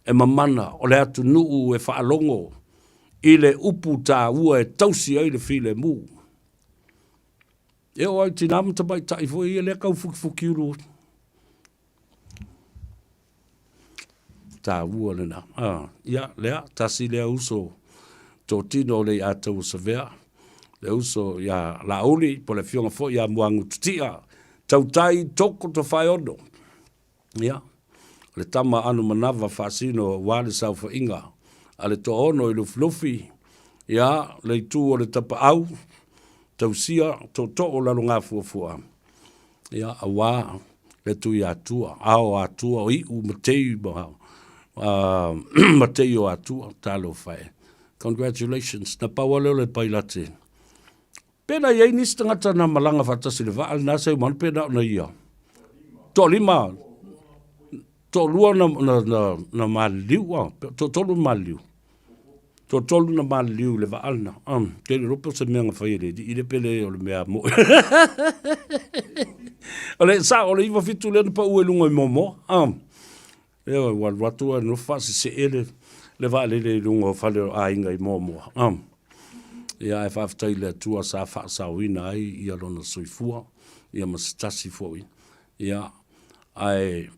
C: e mamana, o le atunuu e faalogo i le upu taua e tausi ai le filemu. E oo lava i tina ma tamaitai foi ia lea e tau fukifukiulu. Taua lena. Ah, ia, lea, tasi lea uso totino o Leiataua Savea, le uso ia Laauli, po o le afioga foi ia Muagututia, Tautai Toko Tofaeono. Ia, o le tama ano manava faasino aua le saofaiga a le toaono i Lufilufi, ia, le itu o le tapaau, tausia tootoo o Lalogafuafua. Ia, aua le Tuiatua, ao Atua, o iu ma tei ma, ma tei o Atua, talofa e. Congratulations, na pau lava lea o le pailate. Pe na i ai nisi tagata na malaga faatasi i le vaa lena Seumanu pe na o na ia? Toalima, toalua na, na, na, na maliliu, ah, toatolu na maliliu. Toatolu na maliliu i le vaa lena. Um, ke le iloa pe o se mea na fai e le alii lea pe le o le mea moʻi. O le sao, o le 97 lea na pau ai luga i Moamoa. Um, ioe, ua alu atu ae nofo faasesee le, le vaalele i luga o fale o aiga i Moamoa. Um, ia ae faafetai i le Atua sa faasaoina ai ia lona soifua, ia ma se tasi foi. Ia, ae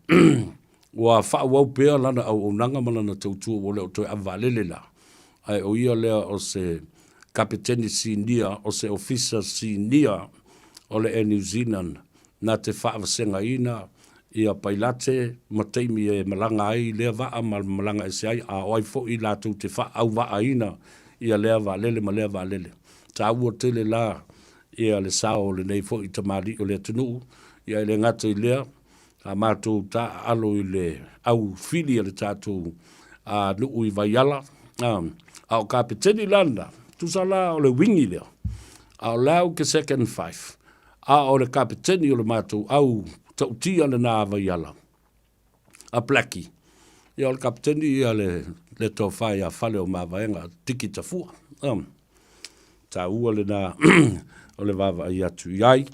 C: ua faaauau pea lana auaunaga ma lana tautua ua le o toe ave vaalele la, ae o ia lea o se Kapeteni Sinia, o se Ofisa Sinia o le Air New Zealand na te faavasegaina ia pailate ma taimi e malaga ai lea vaa ma malaga ese ai, a o ai foi latou te faauvaaina ia lea vaalele ma lea vaalele. Taua tele la ia le sao o lenei foi tamalii o le atunuu, ia e le gata i lea, a matou taaalo i le au fili a le tatou nuu i Vaiala, a o Kapeteni la lena, tusa la o le uigi lea, a o le au ke second five, a o le Kapeteni o le matou au tautia lena a Vaiala, a Blackie, ia o le Kapeteni ia le, le tofa ia Fale o Mavaega, Tiki Tafua. Taua lena o le vaavaai atu i ai.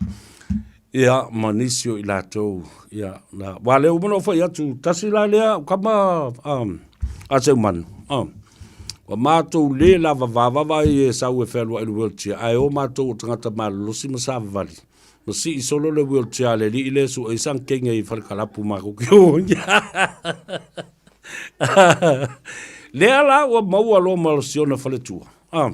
C: Ia, ma nisi o i latou, ia, na, wa lea uma na ou fai atu, tasi la lea, o kama um, a Seumanu, um, ua matou le lava vavava ai e sau e fealuai i le wheelchair, ae o matou o tagata malolosi ma savavali, ma sii solo le wheelchair a le alii lea e sue ai sana kenge i falekalapu matou ke o. Lea la ua maua loa ma siona faletua. Ah.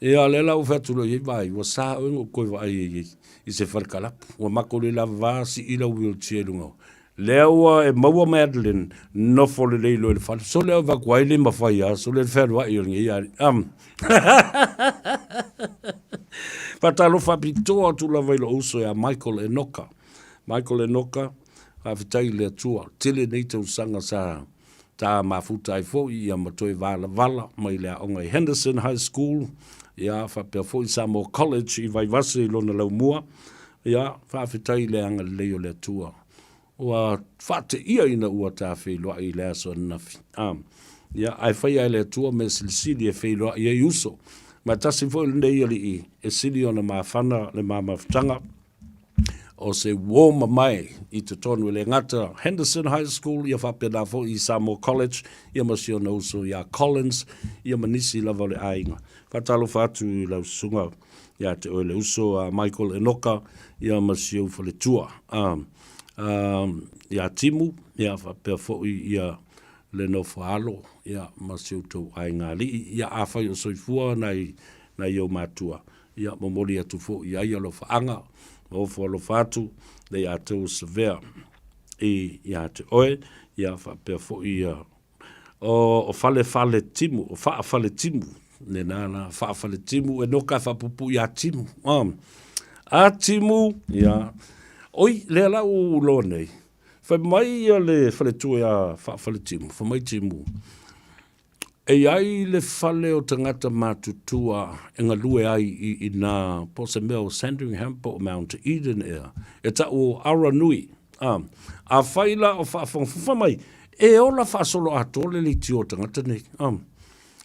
C: Ia, lea la ua fai atu loa i ai, vaai, ua sa oe na ou toe vaai ai i se falekalapu. Ua matou le lava sii lau wheelchair i luga. Lea ua e maua Madeline, nofo lelei loa i le fale. Sole au vaku ai le mawhai a, sole le fealuai o lenei alii. Um. Faatalofa faapitoa atu lava i lou uso ia Michael Enoka. Michael Enoka, faafetai i le Atua. Tele nei tausaga sa ta mafuta ai foi ia ma toe valavala mai le aoga i Henderson High School, ia faapea foi Samoa College i Vaivase i lona laumua. Ia, faafetai i le agalelei o le Atua. Ua faateia ina ua ta feiloai i le aso ananafi. A, ia, ae faia e le Atua mea silisili e feiloai ai uso. Ma e tasi foi lenei alii e sili ona mafana le ma mafutaga, o se uō mamae i totonu e le gata Henderson High School, ia faapena foi i Samoa College, ia ma si ona uso ia Collins, ia ma nisi lava o le aiga. Faatalofa atu i lau susuga ia te oe le uso a Michael Enoka, ia ma si ou faletua a, a, ia Timu, ia faapea foi ia le nofo alo, ia ma si outou aiga alii. Ia afai o soifua nai, nai ou matua, Ia, momoli atu foi i ai alofaaga, ma ofo alofa atu le ia te Savea i ia te oe, ia faapea foi ia o, o fale fale timu, o faa fale timu, ne nā la, faa fale timu, e noka e faapupu ia timu. Um, a timu, ia, oi, lea la u loa nei, fai mai ia le faletua ia faa fale timu, fai mai timu, E i ai le fale o tagata matutua e galue ai i inā, po o se mea o Sandringham po o Mount Eden ea, e tau o Aranui. A, afai la o faafogafoga mai, e ola faasoloatoa le leitio o tagata nei. A,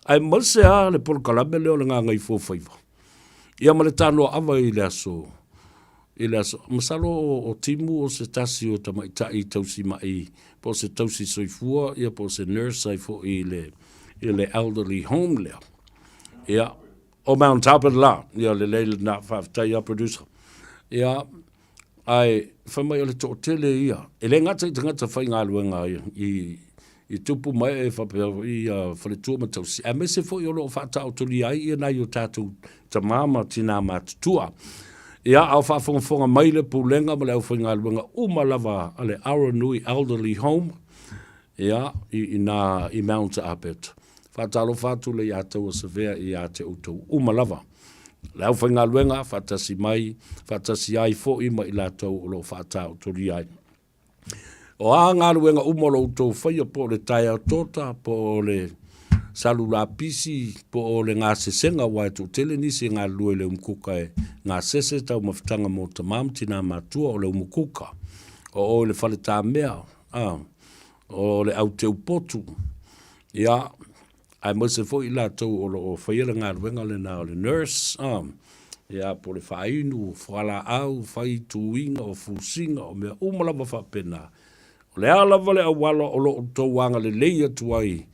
C: ae mausea le polokalame lea o le Gagaifofaiva. Ia ma le tanoa ava i le aso, i le aso, masalo o, o Timu o se tasi o tamaitai tausi ma'i, po o se tausi soifua, ia po o se nurse ai foi i le, i le elderly home lea. Ia, o Mount Albert la, ia lelei lena, faafetai a producer. Ia, ae fai mai o le toatele ia, e le gata i tagata faigaluega i, i tupu ma ee faapea foi ia faletua ma tausi, aemaise foi o lo o faataotolia ai ia nai o tatou tamā ma tinā matutua. Ia, a o faafogafoga mai le Pulega ma le aufaigaluega uma lava a le Aranui Elderly Home, ia, i inā i Mount Albert. Faatalofa atu le ia taua Savea ia te outou uma lava. Le aufaigaluega faatasi mai, faatasi ai foi ma i latou o lo o faataotolia ai. O a galuega uma o lo outou faia, po o le taeao tota, po o le salu lapisi, po o le gasesega, aua e toatele nisi e galulue i le umukuka e gasese taumafataga mo tamā ma tinā matua o le umukuka. O oe le fale tamea, a, o le au teu potu, ia, aemaise foi i latou o lo o faia le galuega lena o le nurse, a, ia, po o le faainu, o fualaau, fai tuiga, o fusiga, o mea uma lava faapena. O le a lava le auala o lo o outou agalelei atu ai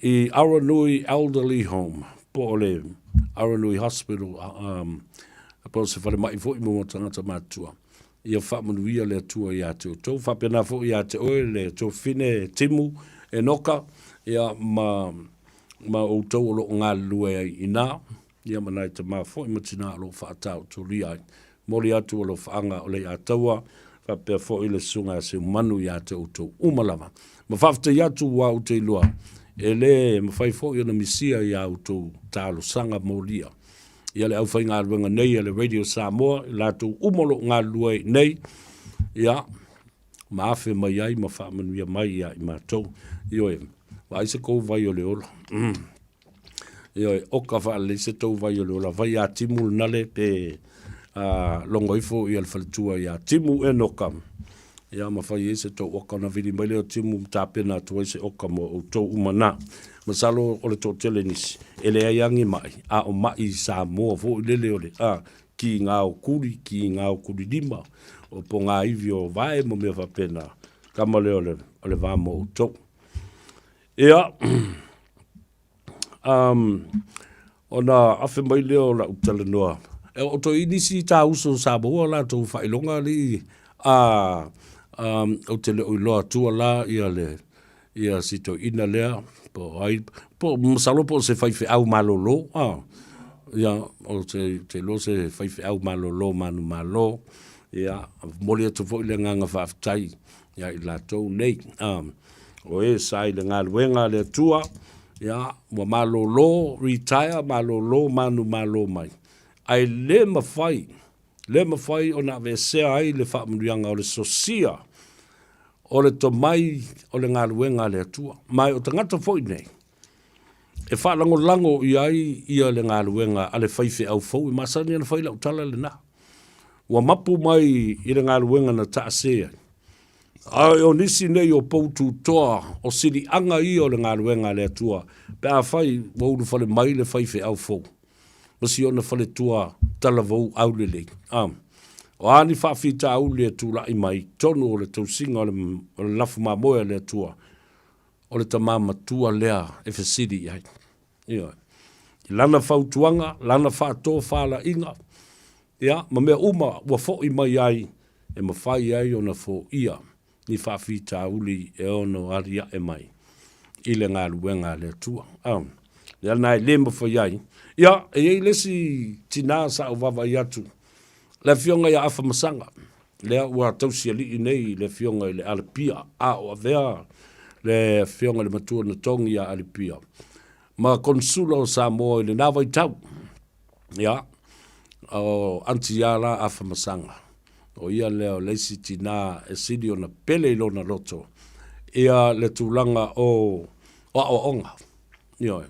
C: i Aranui Elderly Home, po o le Aranui Hospital, um, po o se falemai foi mo tagata matutua. Ia faamanuia le Atua iā te outou. Faapena foi iā te oe le tuafafine Timu Enoka, ia, ma, ma outou o lo o galulue ai i inā, ia ma nai tamā foi ma tinā o lo o faataotolia ai. Momoli atu alofaaga o Leiataua, faapea foi le Susuga ia Seumanu iā te outou uma lava. Ma faafetai atu ua ou te iloa, e le mafai foi ona misia iā outou talosaga molia. Ia le aufaigaluega nei a le Radio Samoa, i latou uma o lo o galulue ai nei, ia, ma afe mai ai ma faamanuia mai ia i matou. Ioe, vaai se kou vai o le ola. Mm. Ioe, oka faalelei se tou vai o le ola. Vai ia Timu le nale pe uh, logo ifo ia le faletua ia Timu Enoka. Ia ma fai ai se tou oka ona vili mai lea o Timu ma tapena atu ai se oka mo outou uma na. Masalo o le toatele nisi e leai agi maʻi, a o maʻi i Samoa foi lele o le a ki ngā o kuli, ki ngā o kuli lima, o po ngā ivi o vae ma mea faapena. Kama lea o le, o le va mo outou. Ia, Um, ona afe mai lea o lau talanoa. E o toi nisi tā uso sa maua latou faailoga alii a um, ou te le o iloa atua la ia le ia si toeaina lea po o ai po masalo po o se faifeau malolo a ia o te te iloa se faifeau malolo manumalo ia momoli atu foi le agaga faafetai ia i latou nei. A, o e sa i le galuega a le Atua, ia, ua malolo, retire, malolo, manumalo mai. Ae le mafai, le mafai ona aveesea ai le faamanuiaga o le sosia o le tomai o le galuega a le Atua. Ma o tagata foi nei, e faalagolago i ai ia le galuega a le faifeau fou, e masani ona fai lau tala lena. Ua mapu mai i le galuega na taase ai. A o nisi nei o pou tutoa o siliaga ia o le galuega a le Atua, pe afai ua ulufale mai le faifeau fou ma si ona faletua talavou aulelei. A o a ni faafitauli e tulai mai i totonu o le tausiga o le, o le lafu mamoe a le Atua, o le tamā matua lea e fesili i ai. Ioe. I lana fautuaga, lana faatofalaiga, ia, ma mea uma ua foi mai ai e mafai ai ona foia ni faafitauli e ono aliae mai i le galuega a le Atua. A, lea lena e le mafai ai. Ia, e i ai le isi tinā sa ou vaavaai atu, le afioga ia Afamasaga, lea ua tausialii nei le afioga i le Alipia, a o avea le afioga i le matua na togi ia Alipia ma Konsula o Samoa i lena vaitau. Ia, o Aunty ia la Afamasaga, o ia lea o le isi tinā e sili ona pele i lona loto ia le tulaga o aoaoga. Ioe.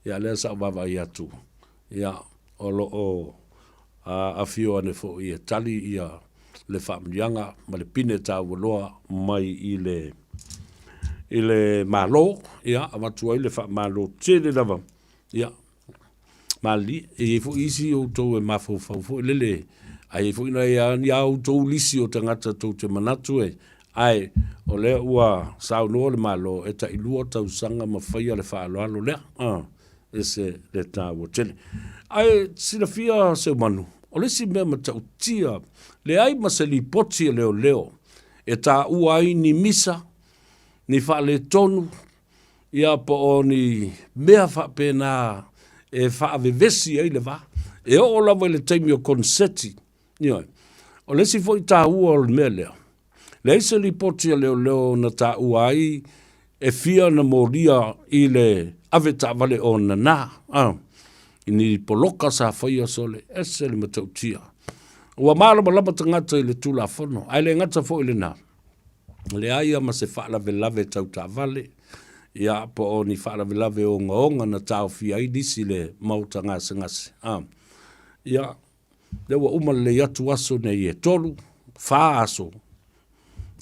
C: Ia lea sa ou vaavaai atu, ia, o lo o afio ane foi e tali ia le faamanuiaga ma le pine taua loa mai i le i le Malo, ia, avatu ai le faamalo tele lava, ia, malilie. E i ai foi isi o outou e mafaufau foi lele, a i ai foi nai a ni a outou lisi o tagata tou te manatu e, ae o lea ua saunoa le Malo e tailua tausaga ma faia le faaaloalo lea, ese le taua tele. Ae silafia Seumanu, o le isi mea matautia, leai ma se lipoti a leoleo e taua ai ni misa, ni faaletonu, ia po o ni mea faapena e faavevesi ai le va. E oo lava i le taimi o koneseti, ioe. O le isi foi taua o le mea lea, leai se lipoti a leoleo na taua ai e fia na molia i le avetaavale o nana, a, i ni poloka sa faia sole, ese le matautia. Ua malamalama tagata i le Tulafono, ae le gata foi i lena, leai lava ma se faalavelave tau taavale, ia, po o ni faalavelave ogaoga na taofia ai nisi i le maota gasegase. A, ia, lea ua uma lelei atu aso nei e tolu, fa aso,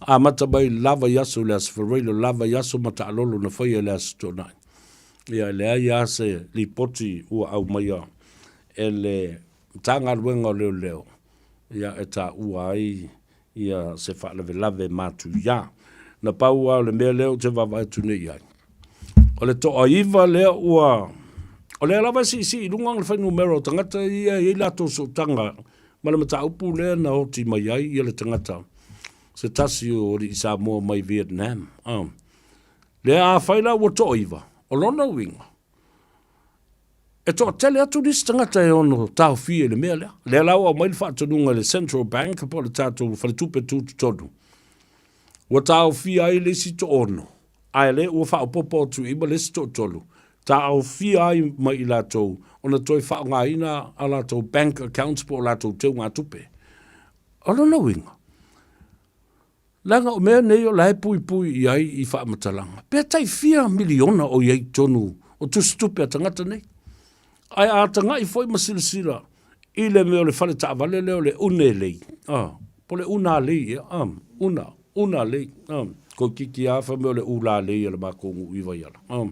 C: amata mai le la vaiaso i le Aso Faraile, o le la vaiaso ma taalolo na faia i le Aso Toonai. Ia, e leai lava se lipoti ua aumaia e le Matagaluega o Leoleo, ia, e taua ai ia se faalavelave matuia. Na pau lava o le mea lea ou te vaavaai atu nei i ai, o le toaiva lea ua, o lea lava e siisii i luga le fuainumera o tagata ia e i ai latou sootaga ma le mataupu lea na oti mai ai ia le tagata se tasi o alii Samoa mai Vietnam. Lea afai la ua toaiva, o lona uiga, E toatele atu nisi tagata e ono taofia i le mea lea. Lea la ua aumai le faatonuga i le Central Bank po o le tatou faletupe tutotonu, ua taofia ai le isi toono, ae lea ua faaopoopo atu i ai ma le isi toatolu, taofia ai ma i latou ona toe faaaogaina a latou bank accounts po o latou teugatupe. O lona uiga, Leaga o mea nei o la e puipui i ai i faamatalaga, pe tai fia miliona o i ai i totonu o tusitupe a tagata nei. Ae a tagai foi ma silasila i le mea o le fale taavale lea o le une lei, a, po o le una lei ea, a, una, una lei, a, toeitiiti lava fai mai o le ula lei a le matou nuu i Vaiala, a,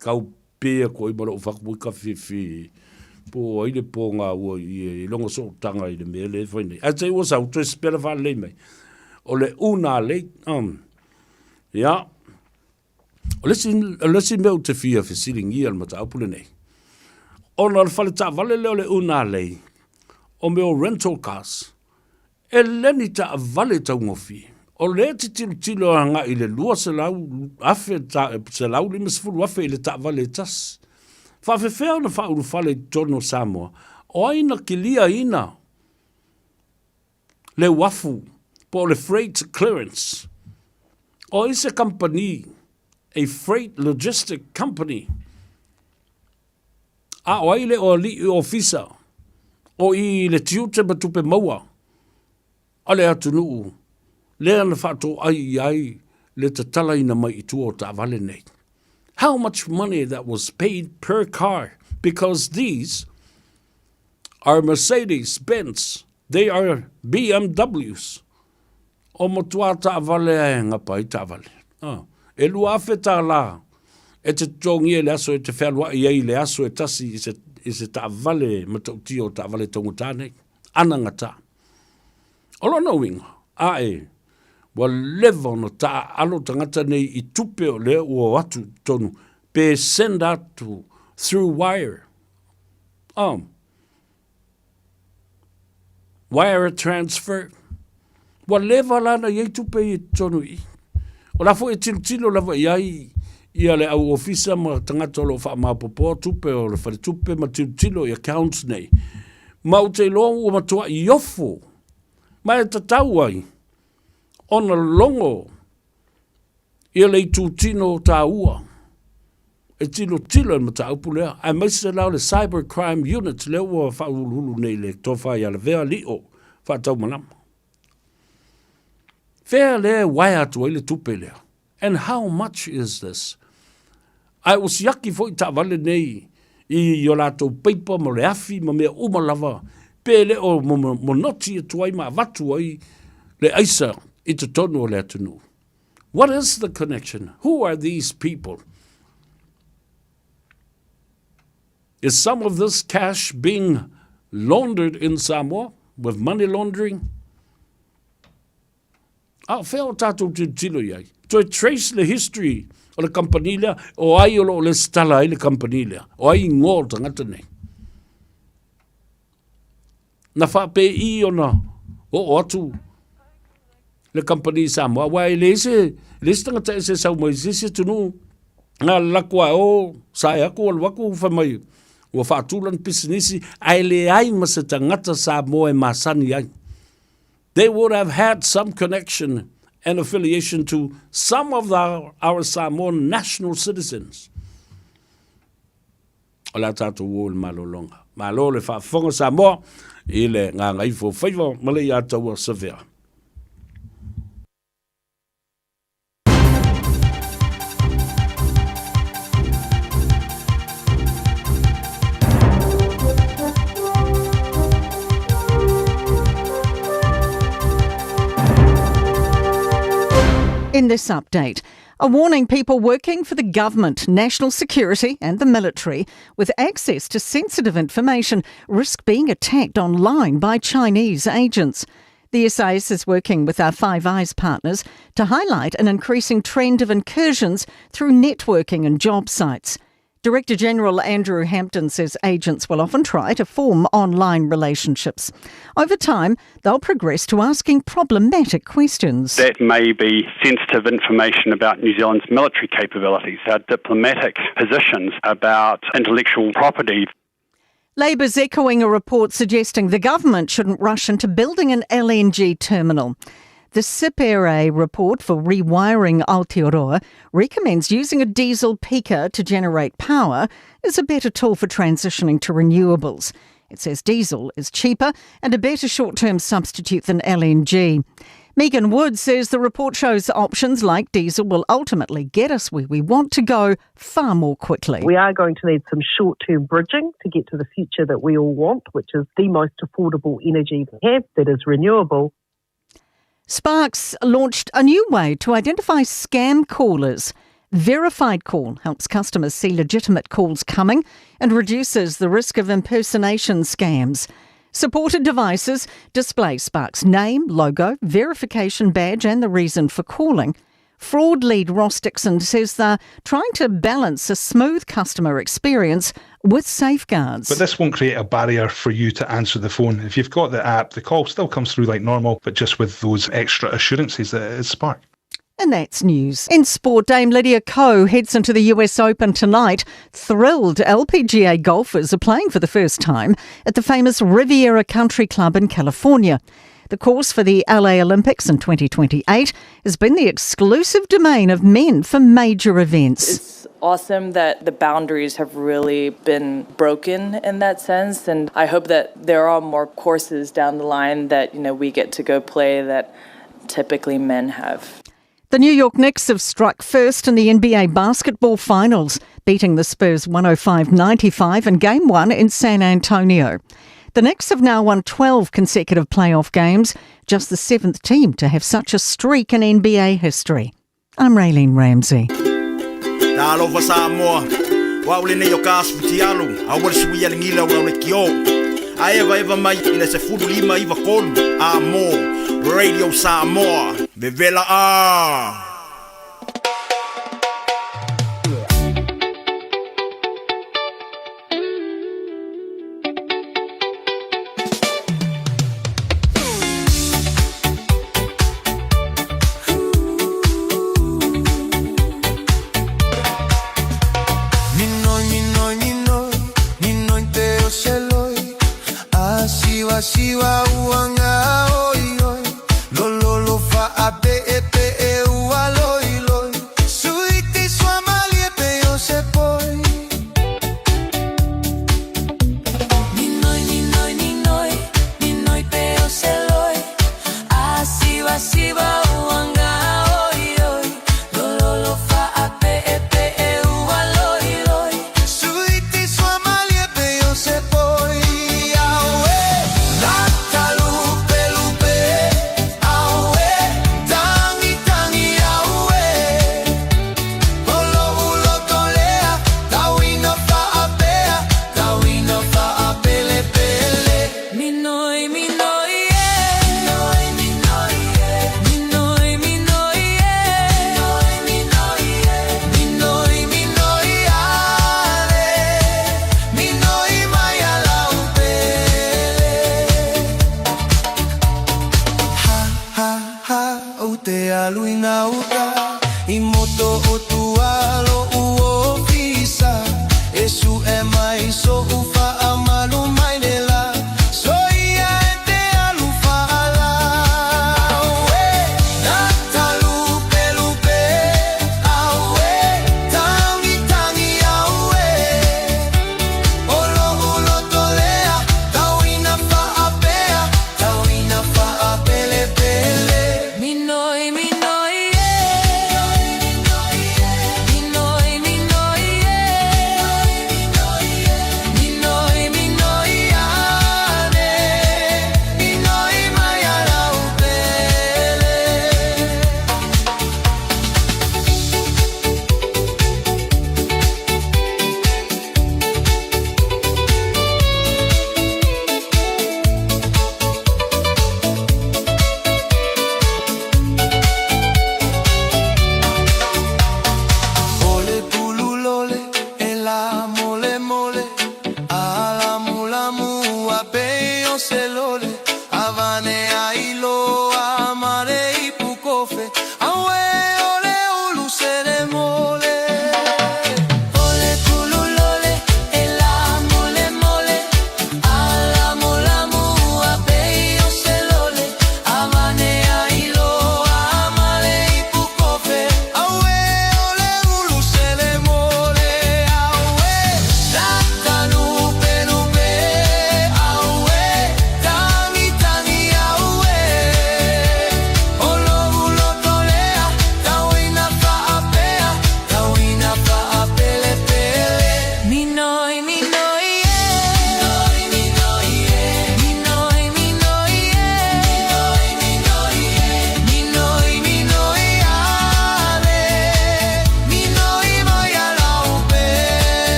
C: kau Pē atu ai ma lou fatu i ka fifi po o ai le pō gaua i i lona sootaga i le mea lea e fai nei. Ae te i ua sau toe sipela faalelei mai. O le una lei. Ia. O le isi, o le isi mea ou te fia fesiligia i le mataupu lenei, ona o le fale taavale lea o le una lei, o mea o rental cars, E le ni taavale taugofie. O lea e te tilotilo agai i le 200,000, 150,000 i le taavale e tasi. Faafefea ona faaulufale i totonu o Samoa? O ai na kiliaina le uafu po o le freight clearance? O ai se kamupani, a freight logistic company? A o ai le o alii ofisa o i le tiute ma tupe maua a le atunuu lea na faatoai i ai le tatalaina mai i tua o taavale nei? How much money that was paid per car because these are Mercedes Benz, they are BMWs. O matua taavale a e ngapa ai taavale. E 2000 tālā e te totogia i le aso e te fealuai ai i le aso e tasi i se, i se taavale matautia o taavale taugata nei. Anagata. O lona uiga, ae, ua leva ona taaalo tagata nei i tupe o lea ua o atu i totonu pe send atu through wire. Wire transfer. Ua leva la na i ai tupe i totonu i i. O la foi e tilotilo lava i ai ia le au ofisa ma tagata o lo o faamaopoopoa tupe o le faletupe ma tilotilo i accounts nei. Ma ou te iloa ua matuai ofo ma e tatau ai ona logo ia le itutino taua e tilotilo i le mataupu lea, aemaise la o le Cyber Crime Unit lea ua faauluulu nei i le Tofa ia Lavea Lio Faataumalama. Fea lea e waea atu ai le tupe lea? And how much is this? Ae ua siaki foi taavale nei i o latou paipa ma le afi ma mea uma lava, pe le o monoti atu ai ma avatu ai le aisa i totonu o le atunuu. What is the connection? Who are these people? Is some of this cash being laundered in Samoa with money laundering? A o fea o tatou tilotilo i ai? Toe trace le history o le kamupani lea, o ai o lo o lesitala ai le kamupani lea, o ai ingoa o tagata nei. Na faapei ona oo atu le kamupani i Samoa, aua e leai se, leai se tagata ese e sau mai se isi atunuu, na lako a o, sae atu, alu atu, fai mai, ua faatu lana pisinisi, ae leai ma se tagata Samoa e masani ai. They would have had some connection and affiliation to some of the, our Samoan national citizens. O le a tātou o le malologa. Malo le faafofoga Samoa i le gagaifo faiva ma le iātaua Savea.
D: In this update, a warning people working for the government, national security, and the military with access to sensitive information risk being attacked online by Chinese agents. The SIS is working with our Five Eyes partners to highlight an increasing trend of incursions through networking and job sites. Director General Andrew Hampton says agents will often try to form online relationships. Over time, they'll progress to asking problematic questions.
E: That may be sensitive information about New Zealand's military capabilities, our diplomatic positions, about intellectual property.
D: Labour's echoing a report suggesting the government shouldn't rush into building an LNG terminal. The SIPRA report for rewiring Aotearoa recommends using a diesel peaker to generate power is a better tool for transitioning to renewables. It says diesel is cheaper and a better short-term substitute than LNG. Megan Wood says the report shows options like diesel will ultimately get us where we want to go far more quickly.
F: We are going to need some short-term bridging to get to the future that we all want, which is the most affordable energy we have that is renewable.
D: Sparks launched a new way to identify scam callers. Verified Call helps customers see legitimate calls coming and reduces the risk of impersonation scams. Supported devices display Spark's name, logo, verification badge, and the reason for calling. Fraud lead Ross Dixon says they're trying to balance a smooth customer experience with safeguards.
G: But this won't create a barrier for you to answer the phone. If you've got the app, the call still comes through like normal, but just with those extra assurances that it is Spark.
D: And that's news. In sport, Dame Lydia Ko heads into the US Open tonight. Thrilled LPGA golfers are playing for the first time at the famous Riviera Country Club in California. The course for the LA Olympics in 2028 has been the exclusive domain of men for major events.
H: It's awesome that the boundaries have really been broken in that sense, and I hope that there are more courses down the line that, you know, we get to go play that typically men have.
D: The New York Knicks have struck first in the NBA basketball finals, beating the Spurs 105-95 in Game 1 in San Antonio. The Knicks have now won 12 consecutive playoff games, just the seventh team to have such a streak in NBA history. I'm Raylene Ramsey.
I: Talofa Samoa, o au lenei o ka asu fitialu, a ua le sui a le gila o le kio. A eva eva mai i le 15 iva kolu, a mo, Radio Samoa, vevela a!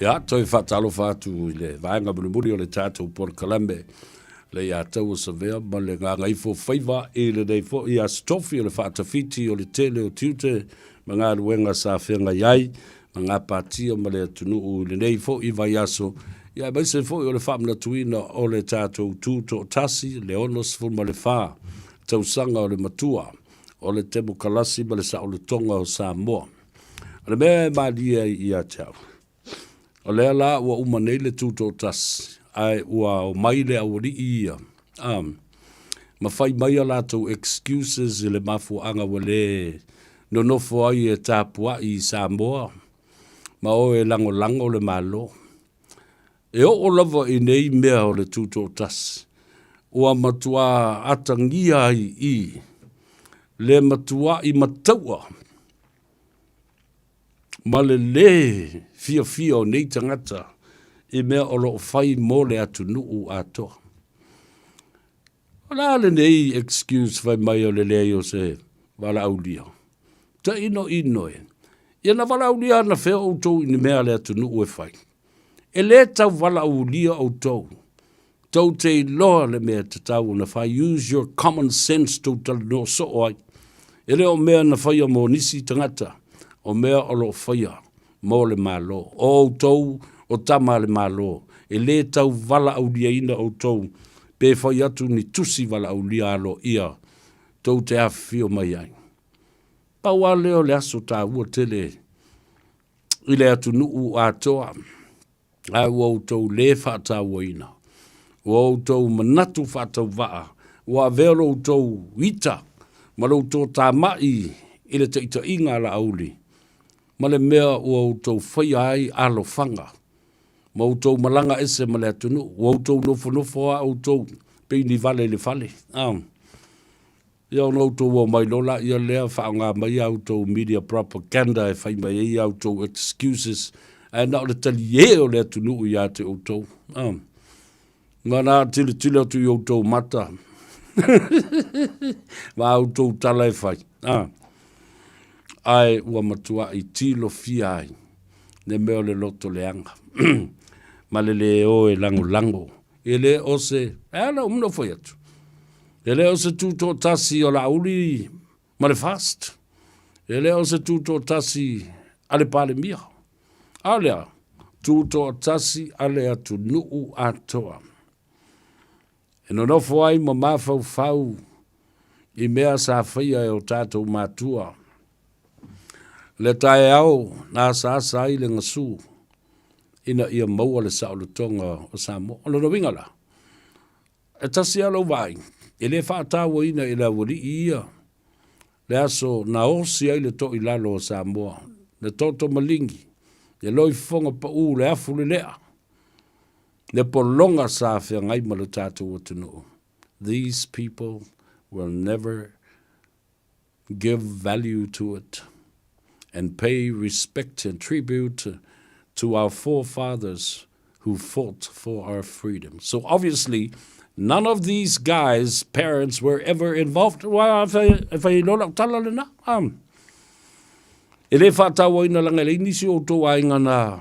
C: Ia, toe faatalofa atu i le vaega mulimuli o le tatou polokalame le ia taua savea ma le gagaifo faiva i lenei foi aso tofi o le faatafiti o le tele o tiute ma galuega sa feagai ai ma gapatia ma le atunuu i lenei foi vaiaso, ia aemaise foi o le faamanatuina o le tatou Tutoatasi, le 64 tausaga o le matua o le temokalasi ma le saolotoga o Samoa. O le mea e malie ai ia te au, o lea la ua uma nei le Tutoatasi, ae ua omai le aualii ia, a, ma fai mai a latou excuses i le mafuaaga ua le nonofo ai e tapuai i Samoa ma o e lagolago le Malo. E oo lava i nei mea o le Tutoatasi, ua matuā atagia ai i le matua'i mataua ma le lē fiafia o nei tagata i mea o lo o fai mo le atunuu atoa. O le a lenei excuse fai mai o le leai o se valaaulia? Tainoino e. Ia na valaaulia anafea outou i ni mea a le atunuu e fai? E lē tau valaaulia outou. Tou te iloa le mea e tatau ona fai. Use your common sense tou talanoa soo ai. E le o mea na faia mo nisi tagata, o mea o lo o faia mo le Malo. O outou o tama a le Malo, e lē tau valaauliaina outou pe fai atu ni tusi valaaulia aloaia tou te afifio mai ai. Pau lava lea o le aso taua tele i le atunuu atoa, ae ua outou lē faatauaina. Ua outou manatu faatauvaa, ua avea lo outou ita ma lo outou tamai i le taitaiga a Laauli, ma le mea ua outou faia ai alofaga, ma outou malaga ese ma le atunuu, ua outou nofonofo lava outou pei ni vale i le fale. A. Ia ona outou omai loa laia lea faaaoga mai a outou media propaganda e fai mai ai a outou excuses, ae na o le taliē o le atunuu ia te outou. A. Ma na tilotilo atu i outou mata ma a outou tala e fai. A. Ae ua matuai tilofia ai le mea o le loto leaga ma le lē o e lagolago. E le o se, e ala uma ona ou fai atu, e le o se tutoatasi o Laauli ma le FAST, e le o se tutoatasi a le Palemia, a o le a? Tutoatasi a le atunuu atoa. E nonofo ai ma mafaufau i mea sa faia e o tatou matua. Le taeao na asaasa ai le gasu ina ia maua le saolotoga o Samoa. O lona uiga la, e tasi lava lou vaai, e le faatauaina i le aualii ia le aso na osi ai le toilalo o Samoa, le toto maligi, le loifofoga pau, le afu lelea, le pologa sa feagai ma lo tatou atunuu. These people will never give value to it and pay respect and tribute to our forefathers who fought for our freedom. So obviously, none of these guys' parents were ever involved. Ua e fai loa lau tala lena. Um, e le faatauaina laga e leai nisi o outou aiga na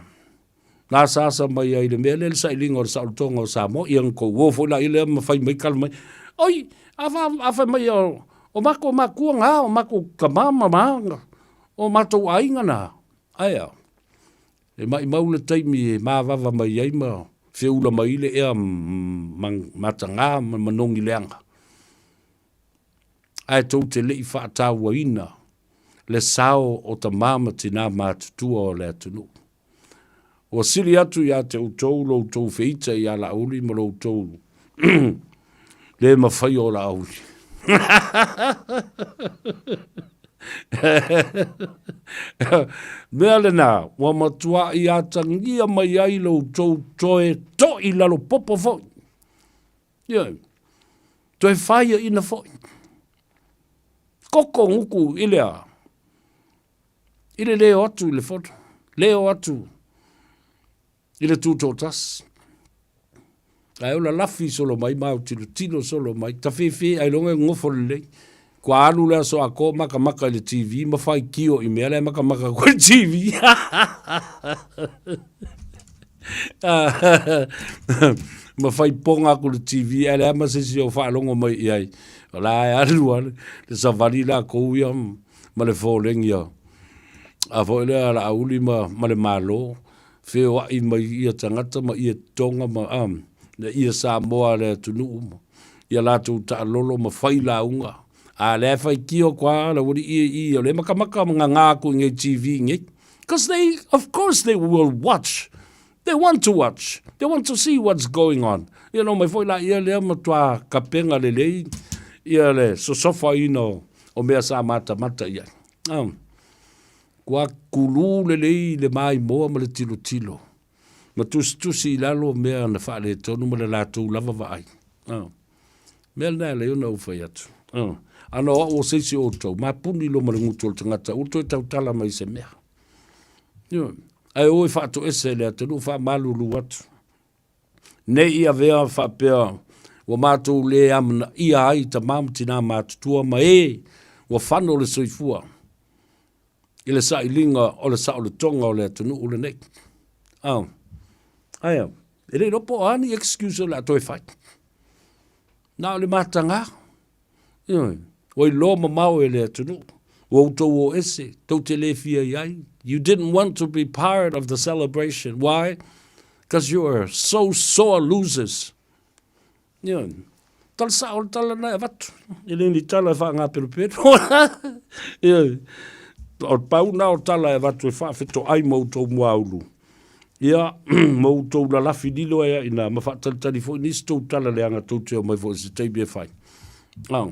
C: na asaasa mai ai i le mea lea le sailiga o le saolotoga o Samoa, ia na tou o foi laia lea ma fai mai tala mai, oi, a, fa, a fai mai o, o matou matua na, o matou tama ma ma, o matou aiga na. Ae a, e maimau le taimi e mavava mai ai ma feula mai le ea mataga ma manogi leaga. Ae tou te le i faatauaina le sao o tama ma tinā matutua o le atunuu. Ua sili atu ia te outou lo outou feita ia Laauli ma lo outou le mafai o Laauli. Mea lena, ua matuaʻi atagia mai ai lo outou toe toʻi lalo popo foi. Ioe, toe faiaʻina foi. Koko guku i le a? I le leo atu i le fono, leo atu i le tutoatasi. Ae o lalafi solo mai ma au tilotilo solo mai, tafefe ailoga e gofo lelei. Kua alu le aso atoa makamaka i le TV ma faitio i mea la e makamaka atu i le TV. ma fai poga atu i le TV ae leai ma se isi o faalogo mai i ai. O la e alu lava le savali latou ia ma le folegi a a foi lea a Laauli ma, ma le Malo, feoai mai ia tagata ma ia toga ma a, na ia Samoa le atunuu ma ia latou taalolo ma fai lauga. A lea e faitio atu lava le aualii ia i i, o lea e matamata ma gaga atu i nei TV nei. Because they, of course they will watch. They want to watch. They want to see what's going on. Ia na omai foi laia lea matua kapena lelei ia le sosofaina o, o mea sa matamata i ai. Um, kua kulū lelei le maimoa ma le tilotilo, ma tusitusi i lalo mea na faaletonu ma le latou lava vaai. Um, mea lena e alai ona ou fai atu. Um, ana o au o se isi o outou, mapuni loa ma le gutu o le tagata, ua toe tautala mai i se mea. Ioe. Ae o e faatoese i le atunuu, faamalulu atu. Ne i avea faapea ua matou le amanaia ai tama ma tina matutua ma e ua fano le soifua i le sailiga o le saolotoga o le atunuu lenei. Ah, ae a, e le iloa po o a ni excuse o le a toe fai. Na o le mataga. Ioe, ua iloa mamao e le atunuu, ua outou o ese, tou te le fia i ai. You didn't want to be part of the celebration. Why? Because you are so sore losers. Ioe, tala sao le tala na e avatu. E le ni tala e faagapelopelo. Ioe, o le pau na o tala e avatu e faafetoai ma outou muaulu. Ia, ma outou lalafi lilo ai ina, ma faatalitali foi nisi tou tala leaga tou te omai foi i se taimi e fai. Oh,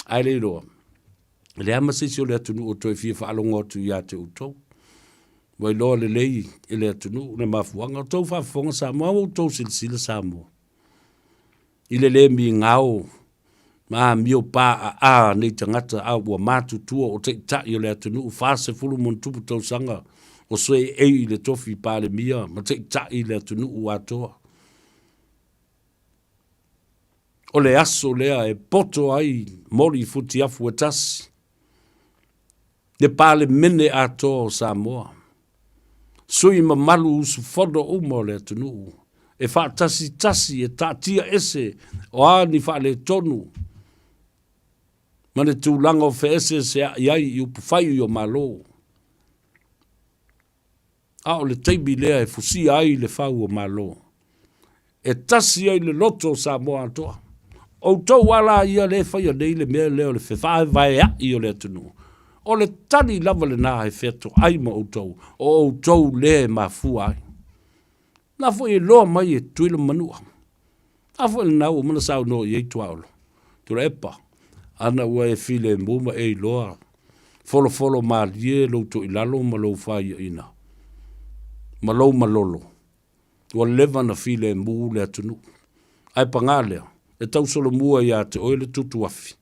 C: ae le iloa. E leai ma se isi o le atunuu o toe fia faalogo atu ia te outou. Ua iloa lelei e le atunuu le mafuaaga. O tou faafofoga Samoa, ua outou silasila Samoa. I le le migao ma amio paaa nei tagata a ua matutua o taitai o le atunuu 40 ma tupu tausaga o seei i le tofi Palemia ma taitai i le atunuu atoa. O le aso lea e poto ai moli futiafu e tasi le Palemene atoa o Samoa, sui mamalu usufono uma o le atunuu e faatasitasi e taatia ese o a ni faaletonu ma le tulaga o feeseeseaʻi ai i upufai o Malo. A o le taimi lea e fusia ai le fau o Malo, e tasi ai le loto o Samoa atoa. Outou a la ia lea e faia nei le mea lea o le fevaevaeaʻi o le atunuu, o le tali lava lena e featoai ma outou, o outou lea e mafua ai. Na foi e loa mai e Tutuila ma Manua. A foi lena ua uma ona saunoa i ai Tuaolo. Tuilaepa, ana ua e filemu ma e iloa, folofolo malie lou toilalo ma lou faiaina, ma lou malolo, ua leva na filemu le atunuu. Ae pagā lea, e tausolomua ia te oe le tutuafi,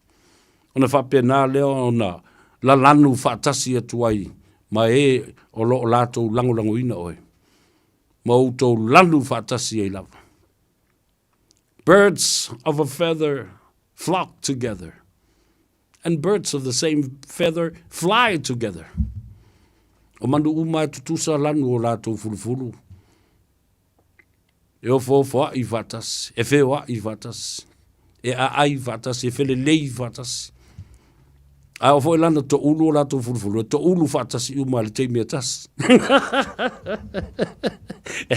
C: ona faapena lea ona lalanu faatasi atu ai ma e o lo o latou lagolagoina oe, ma outou lanu faatasi ai lava. Birds of a feather flock together, and birds of the same feather fly together. O manu uma e tutusa lanu o latou fulufulu, e ofoofoaʻi faatasi, e feoaʻi faatasi, e aai faatasi, e felelei faatasi. A oo foi la na toulu o latou fulufulu, e toulu faatasi uma i le taimi e tasi.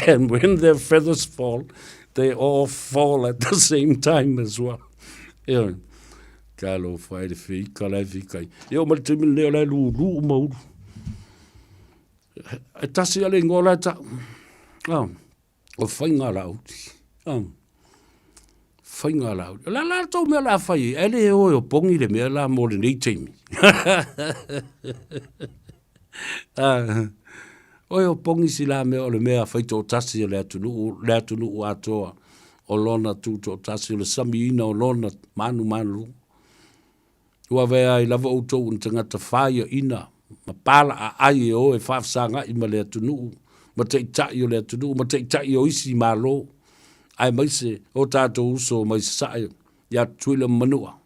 C: And when their feathers fall, they all fall at the same time as well. Ioe. Talofa e le feika la e feika ai. E oo mai le taimi lenei o la e lūlū uma ulu. E tasi a le ingoa la e tau. Ah, o faiga laauli. Ah. Faiga a Laauli. O le a la le tou mea o le a fai ai, ae le o e opogi le mea la mo lenei taimi. O e opogi si la mea o le mea faitoatasi a le atunuu, le atunuu atoa o lona tutoatasi, o le samiina o lona manumanuluga. Ua avea ai lava outou o ni tagata faiaina ma palaaai e o e faafesagai ma le atunuu, ma taitai o le atunuu, ma taitai o isi Malo, aemaise o tatou uso mai Sasae ia Tutuila ma Manua.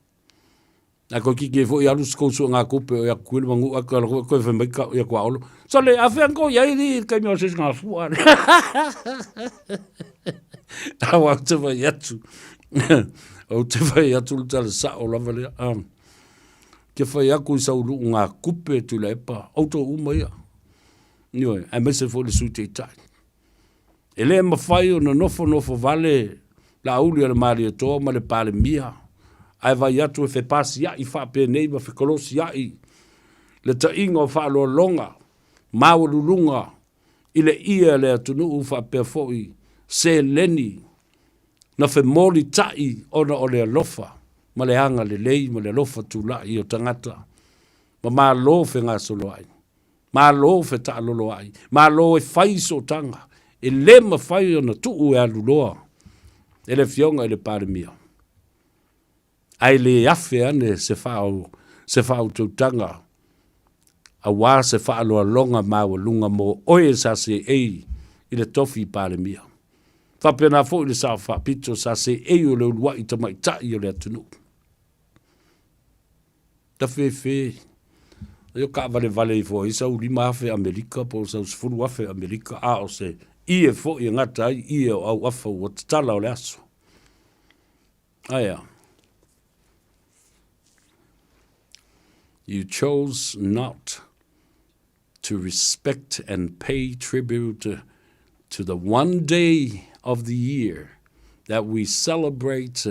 C: Ae toeitiiti ai foi alu se tou suegatupe o ia Tutuila ma Manua ae toe alu atu toe fai mai ia Tuaolo, Sole, afea na tou i ai i le taimi o se gafua? Aua ou te fai atu, ou te fai atu le tala sao lava lea. Ou te fai atu i sau luugatupe Tuilaepa, outou uma ia, ioe, aemaise foi le Sui Taitai. E le mafai ona nofonofo vale Laauli o le Malietoa ma le Palemia ae vaai atu e fepasia'i faapenei ma fekolosia'i le ta'iga o faaaloaloga maualuluga i le ie a le atunuu faapea foi seleni na femolita'i ona o le alofa ma le agalelei ma le alofa tula'i o tagata ma Malo fegasoloa'i. Malo fetaaloloai, malo e fai sootaga, e le mafai ona tuu e aluloa e le Afioga i le Palemia, ae le afe ane se se faautautaga aua se faaaloaloga maualuga mo oe sa seei i le tofi Palemia. Faapena foi le Sao Faapito sa seei o le uluai tamaitai o le atunuu. Tafefe, ai o taavalevale ifo ai sau 5,000 Amerika po o sau 10,000 Amerika, a o se ie foi e gata ai ie o auafa ua tatala o le aso. Aia. You chose not to respect and pay tribute to the one day of the year that we celebrate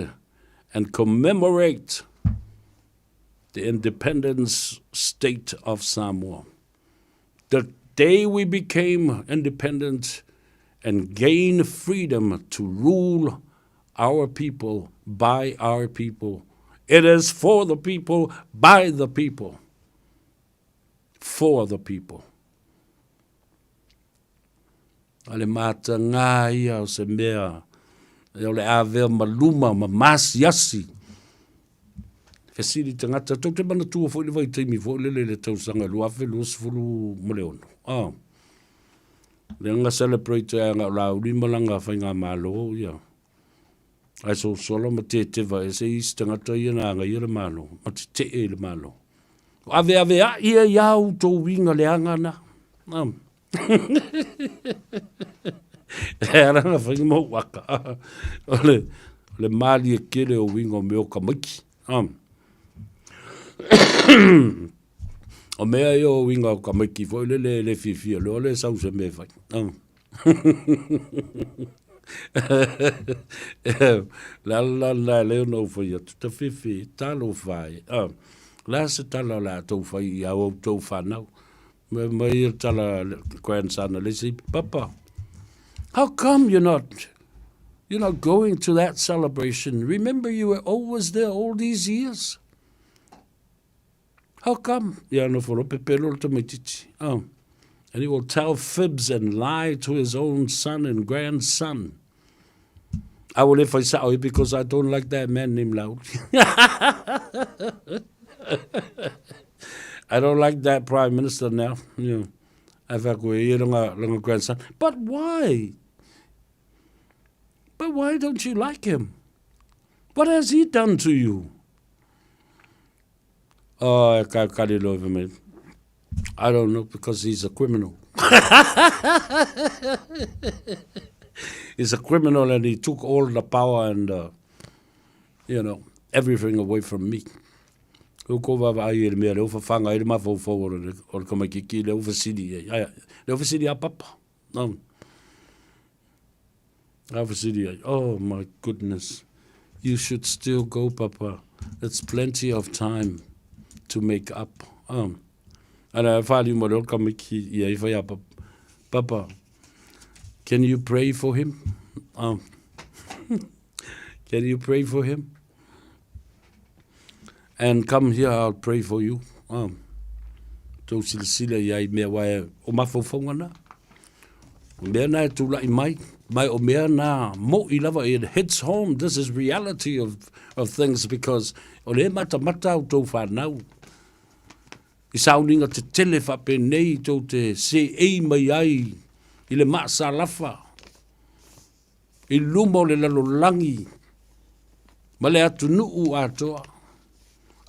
C: and commemorate the independence state of Samoa. The day we became independent and gained freedom to rule our people by our people. It is for the people, by the people, for the people. A le matagā ia o se mea o le avea ma luma ma masiasi. Fesili tagata, tou te manatua foi le vaitaimi foi lele i le tausaga 2026. Ah. Lea na celebrate ai na o Laauli ma lana faigamalo ia. Ae sosola ma teteva ese isi tagata ia na agaia le Malo ma tetee i le Malo. O aveaveai ia i a outou uiga leaga na. E ala na whainga mau aka. O le, o le mālie kele o uiga o mea o tamaiti. O mea ia o uiga o tamaiti foi lele e le fiafia loa le sau se mea e fai. Le ala la e lea ona ou fai atu, tafefe, talofa e. O le a se tala o le a tou fai i a outou fanau? Mai mai le tala a le grandson a le isi, Papa, how come you're not, you're not going to that celebration? Remember you were always there all these years? How come? Ia nofo loa pepelo le tamaitiiti. Oh. And he will tell fibs and lie to his own son and grandson. I will le fai sao because I don't like that man named Lauli. I don't like that prime minister now. Yeah. I fai koe ia langa, langa grandson. But why? But why don't you like him? What has he done to you? Oh, e ka kare loa fai mai. I don't know, because he's a criminal. he's a criminal and he took all the power and, you know, everything away from me. Ko ko vaavaai e le mea lea ua fafaga ai le mafaufau o le, o le tamaitiiti lea ua fesili ai. Ai, lea ua fesili a papa. No. A fesili ai, oh my goodness, you should still go, papa. It's plenty of time to make up. Um, ana whaaliu mo le tamaiti ia i whai a papa. Papa, can you pray for him? Um, Can you pray for him? And come here, I'll pray for you. Um, tou silasila i ai mea wae o mafaufauga na. O mea na e tula'i mai, mai o mea na mo'i lava, it hits home, this is reality of, of things because o le matamata au tou whanau. I sauniga tetele faapenei tou te seei mai ai i le maasalafa i luma o le lalolagi ma le atunuu atoa,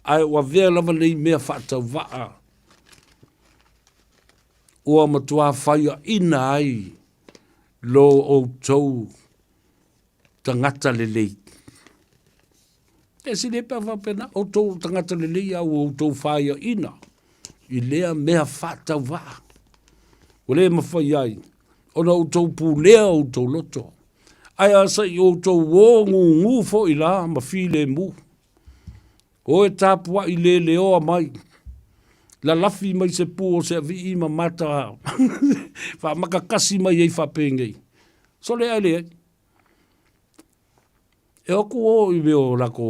C: ae ua avea lava nei mea faatauvaa ua matuā faiaina ai lo outou tagata lelei. E sili ai pe a faapena, outou o tagata lelei a ua outou faiaina i lea mea faatauvaa. Ua le mafai ai ona outou pulea outou loto, ae a se i outou o gugū foi la ma filemu. O e tapuaʻi leleoa mai, lalafi mai se pu o se avii ma mata faamakakasi mai ai faapenei. Sole ae leai. E o atu o i mea o lako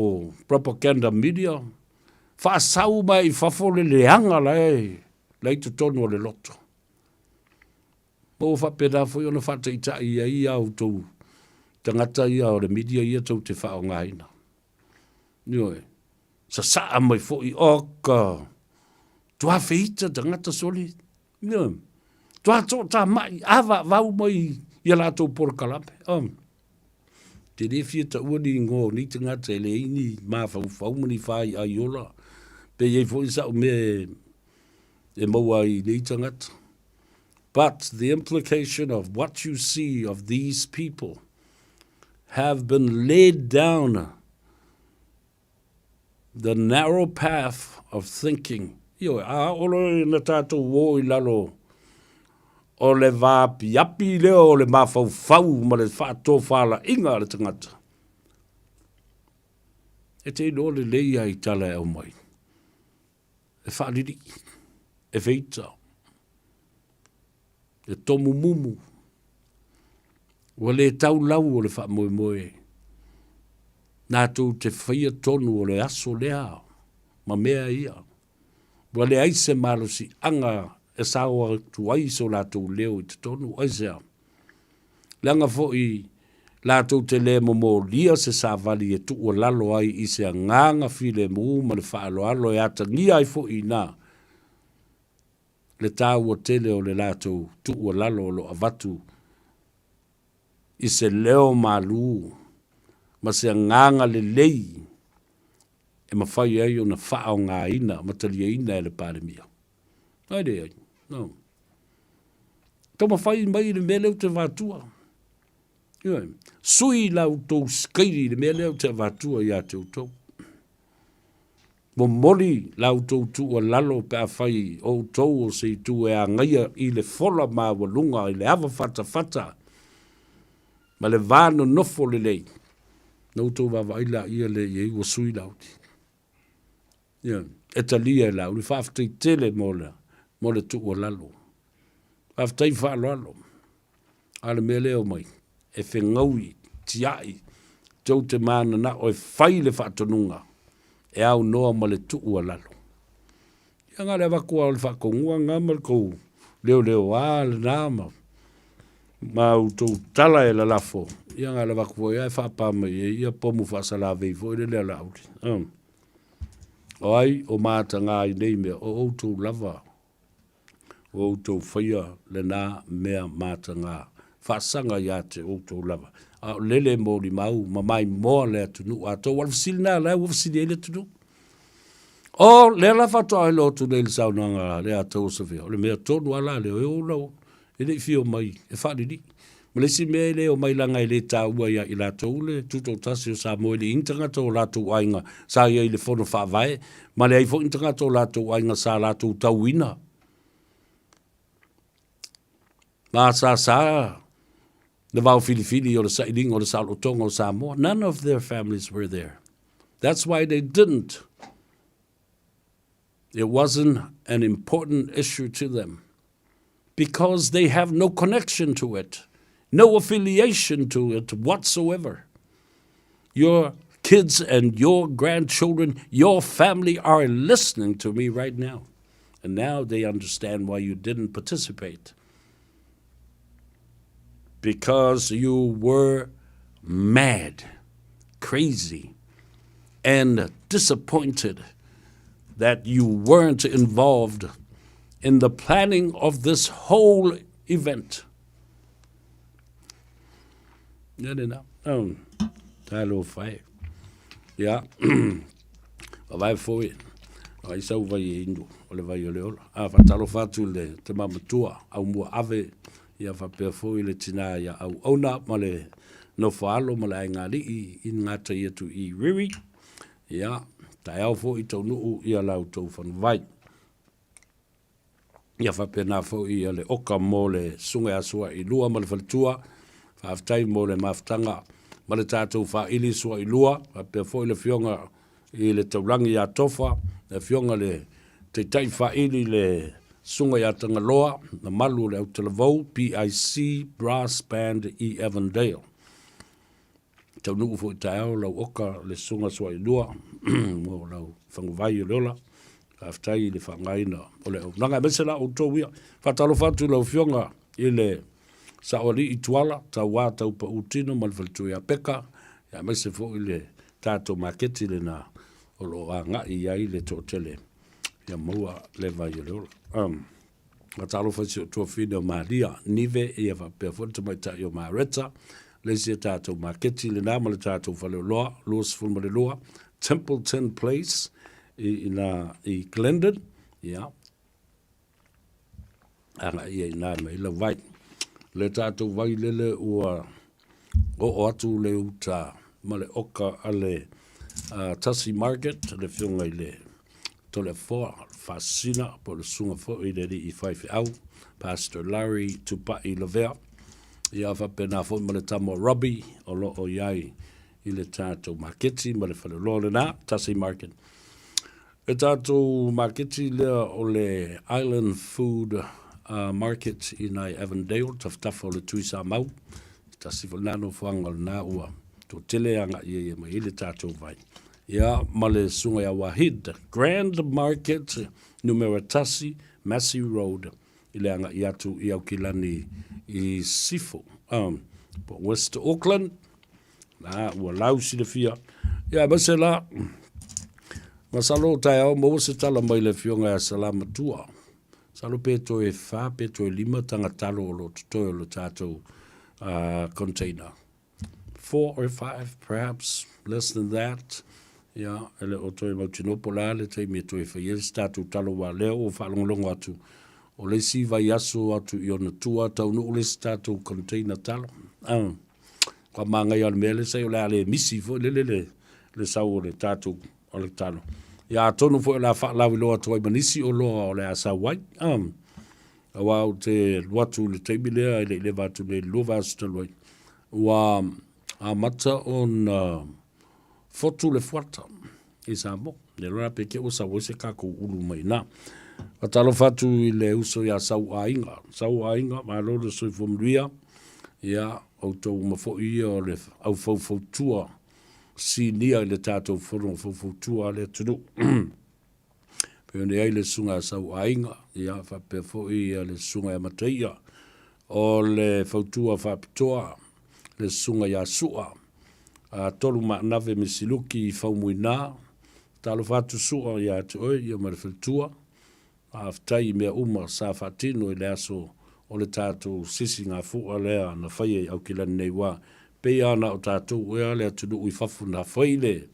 C: propaganda media, faasau mai i fafo le leaga la e la i totonu o le loto. Ma ua faapena foi ona faataitai ai ia outou tagata ia o le media ia tou te faaaogaina. Ioe. Sasaa mai foi, oka, tuafeita tagata sole. Ioe. Tuatoʻatamai, avaavau mai ia latou polokalame. Oh. Te le fia taua ni ingoa o nei tagata e leai ni mafaufau ma ni faiai ola. Pe i ai foi sa'u mea e maua ai i nei tagata. But the implication of what you see of these people have been led down the narrow path of thinking. Ioe, a oo loa ina tatou o i lalo o le vaapiapi lea o le mafaufau ma le faatofalaiga a le tagata, e te iloa lelei lava i tala e aumai, e faalilii, e feita, e tomumumu, ua le tau lau o le faamoemoe natou te faia tonu o le aso lea ma mea ia. Ua leai se malosiaga e sao atu ai so latou leo i totonu, aisea? Leaga foi latou te le momolia se savali e tuualalo ai i se agaga filemu ma le faaaloalo e atagia ai foi inā le taua tele o le latou tuualalo o lo o avatu i se leo malū ma se agaga lelei e mafai ai ona faaaogaina ma taliaina e le Palemia. Ai leai, no. Taumafai mai i le mea lea ou te avatua. Ioe. Sui la outou sikaili i le mea lea ou te avatua ia te outou. Momoli la outou tuualalo pe afai o outou o se itu e agaia i le fola maualuga i le ava fatafata ma le va nonofo lelei. Na outou vaavaai laia lea i ai ua sui Laauli. Ioe. E talia e Laauli. Faafetai tele mo le, mo le tuualalo. Faafetai faaaloalo. A o le mea lea e omai, e fegaui, tiai, tou te mananao e fai le faatonuga e aunoa ma le tuualalo. Ia na o le avatu lava o le faatonuga lena ma le tou leoleoa lena ma ma outou tala e lalafo, ia na o le avatu foi lava e faapa mai i ai ia pomu faasalavei foi lele a Laauli. O ai o mataga i nei mea, o outou lava ua outou faia lena mea mataga faasaga ia te outou lava, a o lele e molimau ma maimoa le atunuu atoa. Ua o le fesili lena la ua fesili ai le atunuu. O lea la faatoa iloa atu nei i le saunoaga a le Ataua Savea, o le mea tonu lava la lea, e ola e le i fia omai e faalilii. Ma le isi mea e le omai leaga e le taua ia i latou le Tutoatasi o Samoa e leai ni tagata o latou aiga sa i ai i le Fono Faavae, ma leai foi ni tagata o latou aiga sa latou tauina ma asasa le vao filifili o le sailiga o le saolotoga o Samoa. None of their families were there. That's why they didn't. It wasn't an important issue to them because they have no connection to it, no affiliation to it whatsoever. Your kids and your grandchildren, your family are listening to me right now. And now they understand why you didn't participate. Because you were mad, crazy, and disappointed that you weren't involved in the planning of this whole event. Ia lena. Talofa e. Ia. Vavae foi. Ai sau vai e inu o le vai o le ola. A faatalofa atu i le tama matua au mua ave ia faapea foi le tinā ia auauna ma le nofo alo ma le aiga alii i ngā tai atu i Riri. Ia, taeao foi taunuu ia la outou fanuvai. Ia faapena foi ia le oka mo le susuga ia Suailua ma le faletua. Faafetai mo le mafutaga ma le tatou faaili Suailua, faapea foi le afioga i le Taulagi ia Tofa, le afioga i le Taitai Faaili le Susuga ia Tagaloa, mamalu o le Autalavou, PIC Brass Band i Avondale. Taunuu foi taeao lau oka le Susuga Suailua mo lau faguvai o le ola. Faafetai i le faaaogaina o le auaunaga aemaise la outou ia. Faatalofa atu i lau Afioga i le Saoalii Tuala, tauā taupaū tino ma le faletua ia Peka, aemaise foi le tatou maketi lena o lo o agai i ai le toatele ia maua le vai o le ola. Um. Faatalofa i si ou tuafine o Maria Nive, ia faapea foi le tamaitai o Mareta, le isi a tatou maketi lena ma le tatou faleoloa 22 Templeton Place i ina i Glendon, ia, agai ia ina mai lau vai. Le tatou vai lele ua oo atu le uta ma le oka a le Tasi Market, le afioga i le Toleafoa Faasisina, po o le susuga foi i le alii faifeau, Pastor Larry Tupai Lavea, ia faapena foi ma le tama o Robbie o lo o i ai i le tatou maketi ma le faleoloa lena, Tasi Market. Le tatou maketi lea o le Island Food Market i nai Avondale, tafatafa o le Tuisamau, tasi foi lena nofoaga o lena ua toatele agai ai e aumai ai le tatou vai. Ia, ma le susuga ia Wahid, Grand Market, numera 1, Massey Road, i le agai atu i Aukilani i Sifo, po o West Auckland. Na, ua lau silafia. Ia, aemaise la, masalo o taeao maua se tala mai le afioga ia Salamatua. Masalo pe toe wha, pe toe lima tagatalo o lo o totoe o le tatou container. Four or five, perhaps less than that. Ia, e le o toe mautinoa po o le a le taimi e toe fai ai se tatou talo aua o lea ua faalogologo atu o le isi vaiaso atu i ona tua taunuu le isi tatou container talo. Kua māngaia o le mea lea sai o le a le misi foi lele le, le sau o le tatou o le talo. Ia atonu foi o le a faalauiloa atu ai ma nisi oloa o le a sau ai. Aua ou te alu atu i le taimi lea e le i leva atu nei i le 2 vaiaso talu ai, ua amata ona fotu le fuata i Samoa. Le iloa la pe te i ua sau ai se tatou ulu mai i ina. Faatalofa atu i le uso ia Sauaiga. Sauaiga, malo le soifua manuia. Ia, outou uma foi ia o le au faufautua sinia i le tatou fono faufautua a le atunuu. Pei ona i ai le susuga ia Sauaiga, ia faapea foi le susuga ia Mataia, o le fautua faapitoa le susuga ia Sua, a Tolumaanave Misiluki i Faumuina. Talofa atu Sua ia te oe ia ma le faletua. Faafetai i mea uma sa faatino i le aso o le tatou sisigafua lea na faia i Aukilani nei wā. Pei lava na o tatou ea le atunuu i fafo na fai le,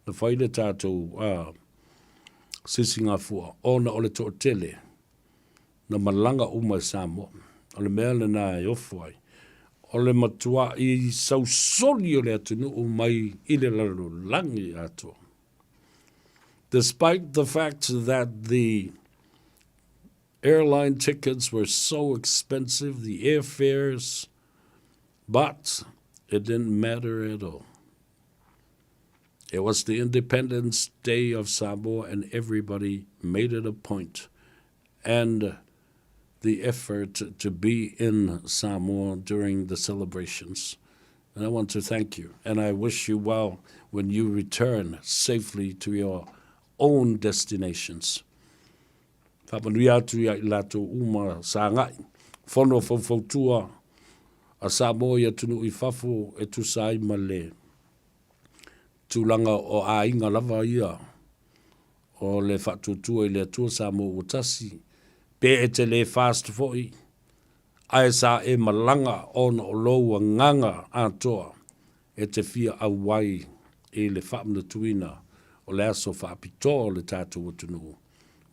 C: na fai le tatou sisigafua ona o le toatele na malaga uma i Samoa. O le mea lena e ofo ai, o le matuaʻi sausoli o le atunuu mai i le lalolagi atoa. Despite the fact that the airline tickets were so expensive, the airfares, but it didn't matter at all. It was the Independence Day of Samoa, and everybody made it a point and the effort to be in Samoa during the celebrations. And I want to thank you. And I wish you well when you return safely to your own destinations. Faamanuia atu ia i latou uma sa agai, fono faufautua a Samoa i atunuu i fafo e tusa ai ma le tulaga o aiga lava ia o le faatuatua i le Atua Samoa ua tasi, pe e te le fast foi, ae sa e malaga ona o lou agaga atoa e te fia auai i le faamanatuina o le aso faapitoa o le tatou atunuu.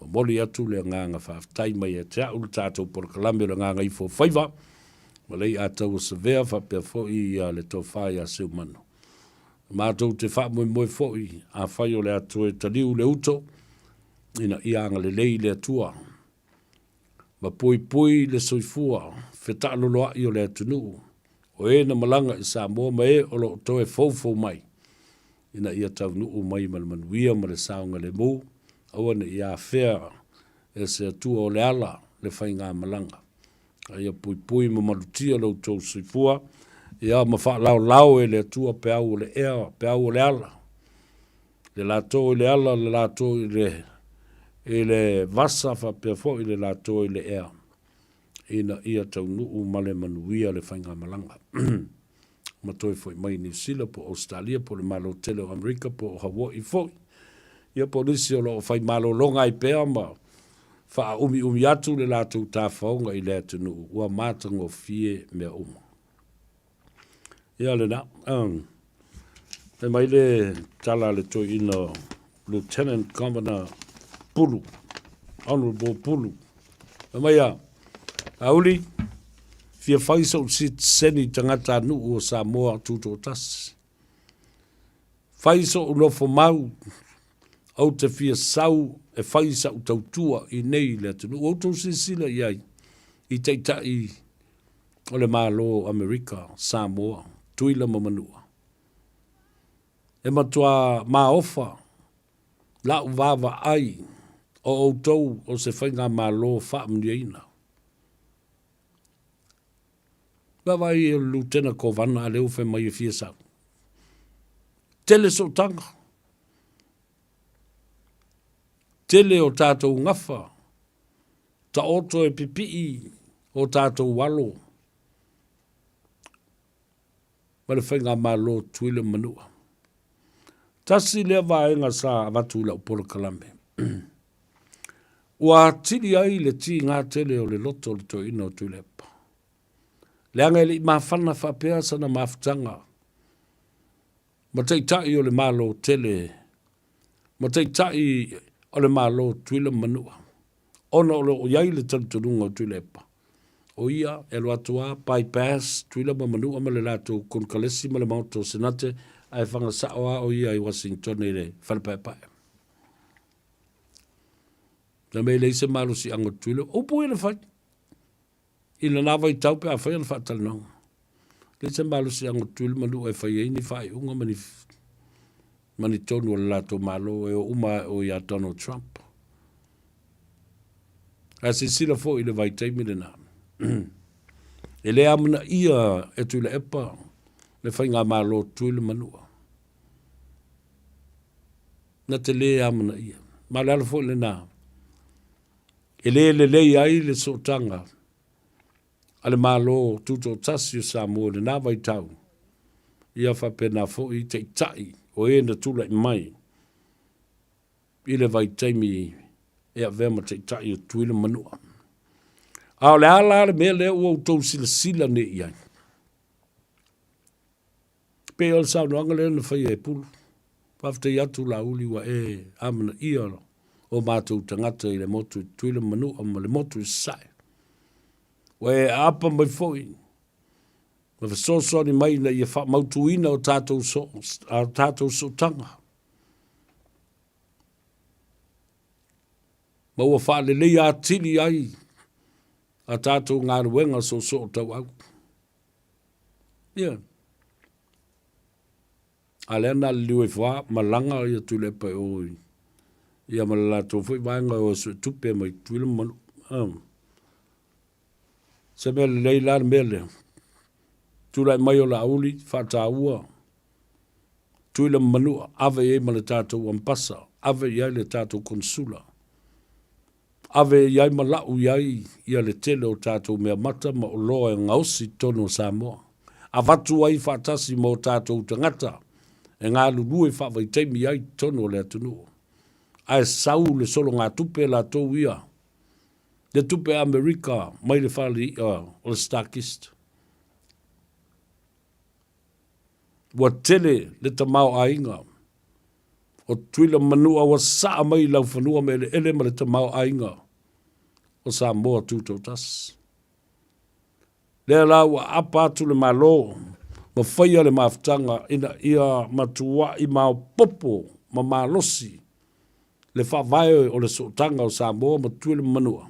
C: Momoli atu le agaga faafetai mai ia te au le tatou polokalame o le Agaga Ifo o Faiva ma le I'a Taua Savea faapea foi le Tofa ia Seumanu. Matou te faamoemoe foi afai o le a toe taliu le uto ina ia agalelei le Atua ma puipui le soifua fetaaloloai o le atunuu o e na malaga i Samoa ma e o lo o toe foufou mai ina ia taunuu mai ma le manuia ma le saogalemu, aua ne i afea e se Atua o le ala le faigamalaga. A ia puipui ma malutia lo outou soifua, ia ma faalaolao e le Atua peau o le ea, peau o le ala, le latou i le ala, le latou i le, i le vasa faapea foi le latou i le ea, ina ia taunuu ma le manuia le faigamalaga. Ma toe foi mai i Niu Sila po o Ausetalia po o le Malo tele o Amerika po o Hawaii foi. Ia po o nisi o lo o fai malologa ai pea ma faaumiumi atu le latou tafaoga i le atunuu, ua matagofie mea uma. Ia lena, um, fai mai le tala a le toeaina Lieutenant Governor Pulu, Honourable Pulu. Fai mai a, Auli, fia fai sou sitiseni tagatanuu o Samoa Tutoatasi. Fai so'u nofo mau, ou te fia sau e fai sa'u tautua i nei i le atunuu. Ua outou silasila i ai i Taitai o le Malo o Amerika, Samoa, Tuila ma Manua. E matuā maofa la'u vaavaai o outou o se faigamalo faamanuiaina. Vaavaai o le Lutena Kovana a lea ua fai mai e fia sau. Tele sootaga. Tele o tatou gafa. Taoto e pipii o tatou alo ma le faigamalo Tutuila ma Manua. Tasi lea vaega sa avatu i lau polokalame. Ua atili ai le tiga tele o le loto o le toeaina o Tuilaepa. Leaga e le i mafana faapea sana mafutaga ma taitai o le Malo tele ma taitai o le Malo Tutuila ma Manua, ona o lo o i ai le talitonuga o Tuilaepa, o ia e alu atu lava bypass Tutuila ma Manua ma le latou Konekalesi ma le Maota o Senate ae faga sao lava o ia i Wasingitone i le Fale Paepae. Na mea e leai se malosiaga o Tutuila, upu ia na fai. I lena vaitau pe a fai ana faatalanoaga, leai se malosiaga o Tutuila ma Manua e fai ai ni faaiuga ma ni ma ni tonu a le latou Malo e o uma lava o ia Donald Trump. Ae silasila foi i le vaitaimi lena, e le amanaia e Tuilaepa le faigamalo o Tutuila ma Manua. Na te le amanaia. Ma o le ala foi lena e le lelei ai le sootaga a le Malo Tutoatasi o Samoa i lena vaitau, ia faapena foi taitai o e na tulai mai i le vaitaimi e avea ma taitai o Tutuila ma Manua. A o le a la le mea lea ua outou silasila nei i ai? Pei o le saunoaga lea na faia e Pulu. Faafetai atu Laauli ua e amanaia o matou tagata i le motu i Tutuila ma Manua ma le motu i Sasae. Ua e aapa mai foi ma fesoasoani mai ina ia faamautuina o tatou so, a tatou sootaga. Ma ua faaleleia atili ai a tatou galuega soosoo tauau. Ia. A lea na liliu ifo lava malaga ia Tuilaepa i o i ia ma le latou foi vaega e o e suetupe mai Tutuila ma Manua. Se mea lelei la le mea lea. Tulai mai o Laauli, faataua Tuila ma Manua, ave i ai ma le tatou Ambasa, ave i ai le tatou Konsula, ave i ai ma lau i ai ia le tele o tatou meamata ma oloa e gaosi i totonu o Samoa. Avatu ai faatasi ma o tatou tagata e galulue faavaitaimi ai i totonu o le atunuu. Ae sau le sologatupe latou ia, le tupe Amerika mai le fale i'a o le StarKist. Ua tele le tamaoaiga o Tutuila ma Manua ua saa mai i laufanua ma eleele ma le tamaoaiga o Samoa Tutoatasi. Lea la ua aapa atu le Malo ma faia le mafutaga ina ia matuai maopoopo ma malosi le faavae o le sootaga o Samoa ma Tutuila ma Manua.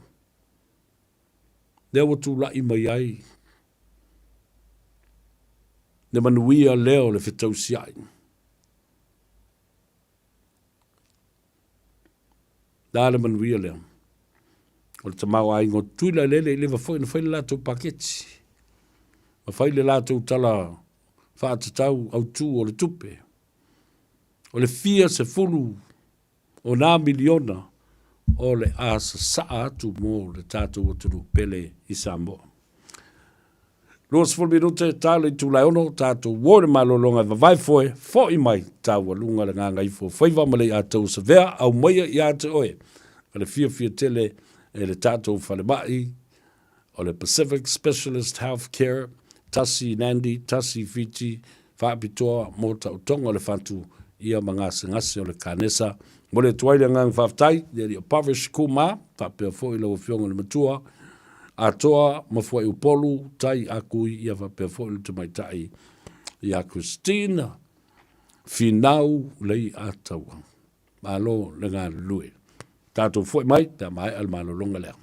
C: Lea ua tulai mai ai le manuia lea o le fetausiai. La le manuia lea. O le tamaoaiga o Tutuila e lele i leva foi na fai le latou paketi. Ma fai le latou tala faatatau autu o le tupe. O le fia sefulu o nā miliona o le a sasaa atu mo le tatou atunuu pele i Samoa. 20 minute ta le itula e ono, tatou o i le malologa e vavae foe, fo'i mai taualuga le gagaifo faiva ma le iatau savea aumaia ia te oe ma le fiafia tele e le tatou falemai o le Pacific Specialist Health Care, tasi i Nandi, tasi i Fiti, faapitoa mo taotoga o le fatu ia ma gasegase o le kanesa. Momoli atu ai le agaga faafetai i le alii o Parvish Kumar, faapea foi lau Afioga i le Matua Atoa ma Fuaiupolu Tai Akui, ia faapea foi le tamaitai ia Christine Finau Leiataua. Malo le galulue. Tatou foi mai pe a maea le malologa lea.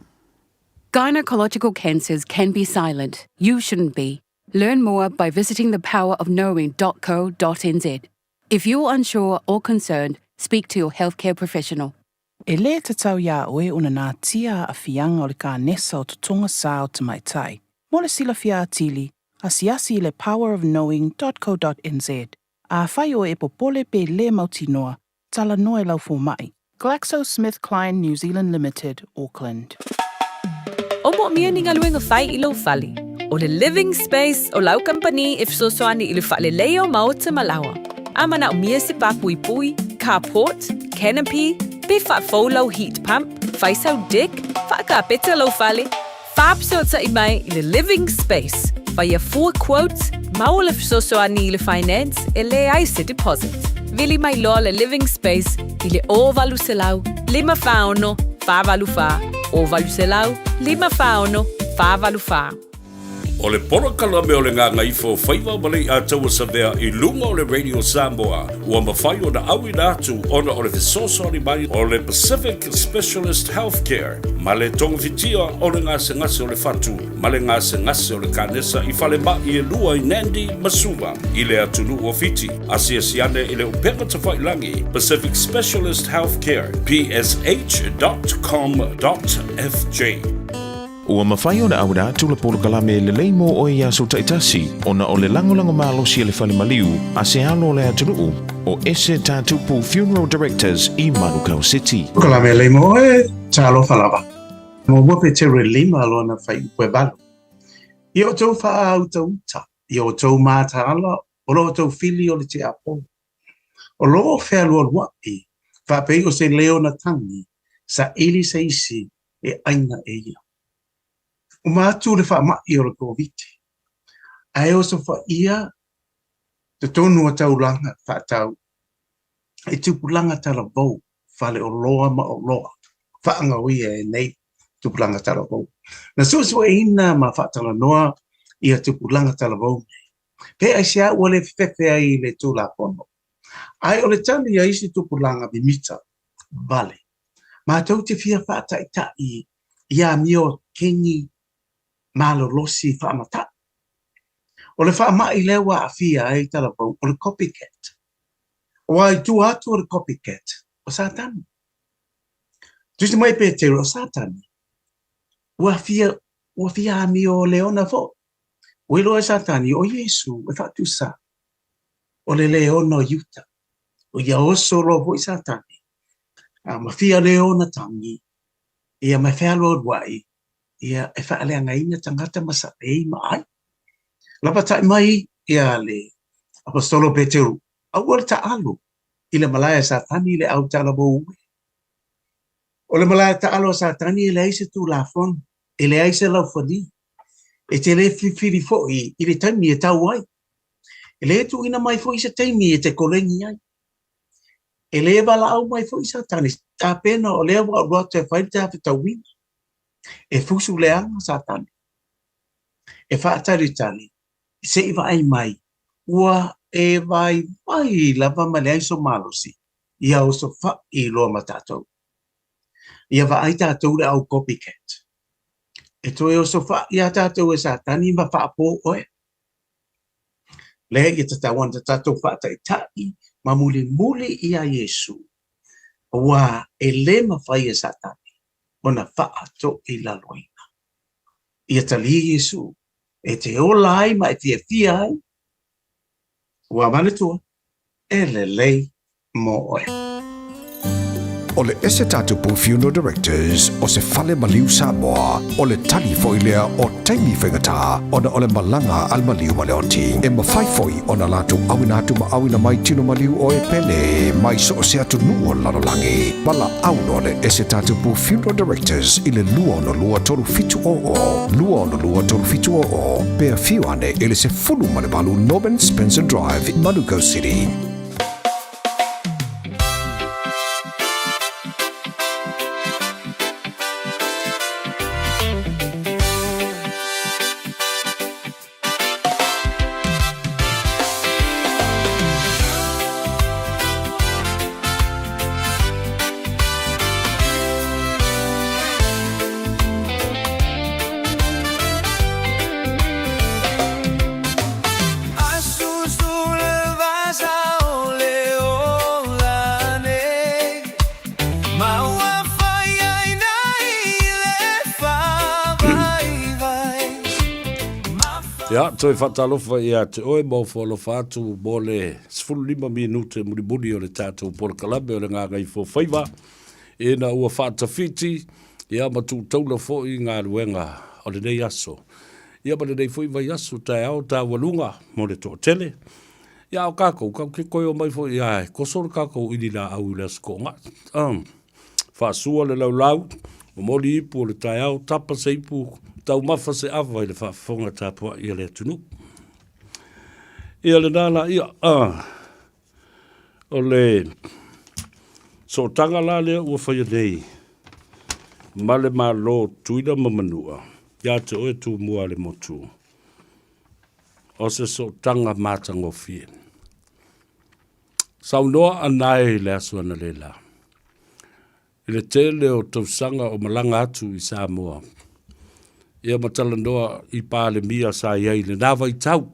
J: Gynecological cancers can be silent. You shouldn't be. Learn more by visiting thepowerofknowing.co.nz. If you're unsure or concerned, speak to your healthcare professional.
K: E lē tatau iā oe ona natia aafiaga o le kanesa o totoga sa o tamaitai. Mo le silafia atili, asiasi i le powerofknowing.co.nz. Afai oe e popole pe lē mautinoa, talanoa i lau fomai. GlaxoSmithKline New Zealand Limited, Auckland.
B: O moomia ni galuega fai i lou fale. O le Living Space o lau kamupani e fesoasoani i le faaleleia o maota ma laoa. A manaomia se pā puipui, carport, canopy, pe faafou lau heat pump, fai sau deck, faakapeta lou fale, Faafesootai mai i le Living Space, faia fua quote, maua le fesoasoani i le finance e leai se deposit. Vili mai loa le Living Space i le 0800 546 484, 0800 546 484.
C: O le polokalame o le Gagaifo Faiva ma le Iataua Savea i luga o le Radio Samoa ua mafai ona auina atu ona o le fesoasoani mai o le Pacific Specialist Healthcare ma le togafitia o le gasegase o le fatu ma le gasegase o le kanesa i falemai e lua i Nandi ma Suva i le atunuu o Fiti. Asiasi ane i le upega tafailagi Pacific Specialist Healthcare, psh.com.fj.
L: Ua mafai ona auina atu le polokalame lelei mo oe i aso taitasi ona o le lagolago malosi a le fale maliu a se alo o le atunuu o Ese Tatupu Funeral Directors i Manukau City.
M: Polokalame lelei mo oe, talofa lava. Muamua Petero e lima lona fuaiupu e valu. Ia outou faautauta, ia outou mataala o lo outou fili o le tiapolo. O lo o fealualuaʻi, faapei o se leo na tagi, saili se isi e ʻaina e ia. Uma atu le faamaʻi o le Koviti, ae osofaia totonu o taulaga faatau i tupulaga talavou, faleoloa ma oloa faagaoia e nei tupulaga talavou. Na suesueina ma faatalanoa ia tupulaga talavou nei, pe aisea ua le fefefe ai i le Tulafono, ae o le tali a isi tupulaga mimita vale. Matou te fia faataitaʻi i amio keni malolosi faamataʻi. O le faamaʻi lea ua aafia ai talavou o le copycat. Aua i tua atu o le copycat, o Satani. Tusi mai Petero, o Satani, ua fia, ua fia amio leona foi. Ua iloa e Satani o Iesu e faatusa o le leona o Iuta. O ia oso loa foi Satani, a ma fia leona tagi, ia ma e fealualuai, ia e faaleagaina tagata ma saei ma ai. Lapatai mai ia le Aposetolo Peteru, aua le taalo i le malae a Satani i le au talavou e. O le malae taalo a Satani e leai se tulafono, e leai se laufali, e te le filifili foi i le taimi e tau ai. E le tuuina mai foi se taimi e te koleni ai. E le valaau mai foi Satani, tapena o lea ua alu atu e fai le ta fetauina. E fusu leaga Satani, e faatalitali se i vaai mai ua e vaivai lava ma leai so malosi, ia osofai loa ma tatou. Ia vaai tatou le au copycat. E toe osofai iā tatou e Satani ma faapo oe. Lea ia tatau ana tatou faataitai ma mulimuli iā Iesu, auā e le mafai e Satani ona faatoilaloina. Ia talia Iesu e te ola ai ma e fiafia ai, ua manatua, e lelei mo oe.
N: O le Esetatupu Funeral Directors o se fale maliu Samoa, o le tali foi lea o taimi faigata ona o le malaga a le maliu ma le oti. E mafai foi ona latou auina atu ma auina mai tino maliu o e pele mai so o se atunuu o le lalolagi. Valaau loa le Esetatupu Funeral Directors i le 262 3700, 262 3700, pe afio ane i le 18 Norman Spencer Drive, Manukau City.
C: Ia, toe faatalofa ia te oe ma ofo alofa atu mo le 15 minute mulimuli o le tatou polokalame o le Gagaifo Faiva, ina ua faatafiti ia ma tuutaula foi galuega o lenei aso. Ia ma lenei foi vaiaso taeao taualuga mo le toatele. Ia a o kākou, kau ke koe o mai foi ia e koso le kākou ʻili lāʻau i le aso Toongaʻi. Um, faasua le laulau, momoli ipu o le taeao, tapa se ipu, taumafa se ava i le faafofoga tapuai a le atunuu. Ia lenā la ia, uh, o le sootaga la lea ua faia nei ma le Malo Tutuila ma Manua, ia te oe Tumua le motu, o se sootaga matagofie. Saunoa anae i le aso analeila, i le tele o tausaga o malaga atu i Samoa, ia ma talanoa i Palemia sa i ai i lena vaitau.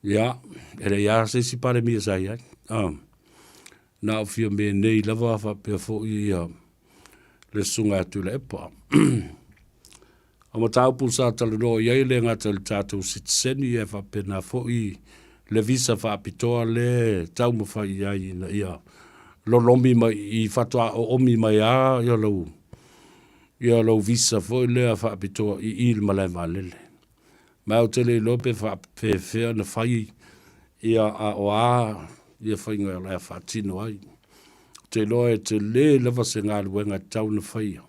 C: Ia, e leai lava se isi Palemia sa i ai. Ah, na o Fiame nei lava faapea foi ia le Susuga ia Tuilaepa. O mataupu sa talanoa i ai e le gata i le tatou sitiseni ae faapena foi le visa faapitoa lea e taumafai i ai ina ia lolomi mai i faatoa oomi mai lava ia lou ia lou visa foi lea faapitoa i i le malae vaalele. Ma ou te le iloa pe faapefea ona fai ia a o a ia faiga o le a faatino ai. Ou te iloa e tele lava se galuega e tatau ona faia.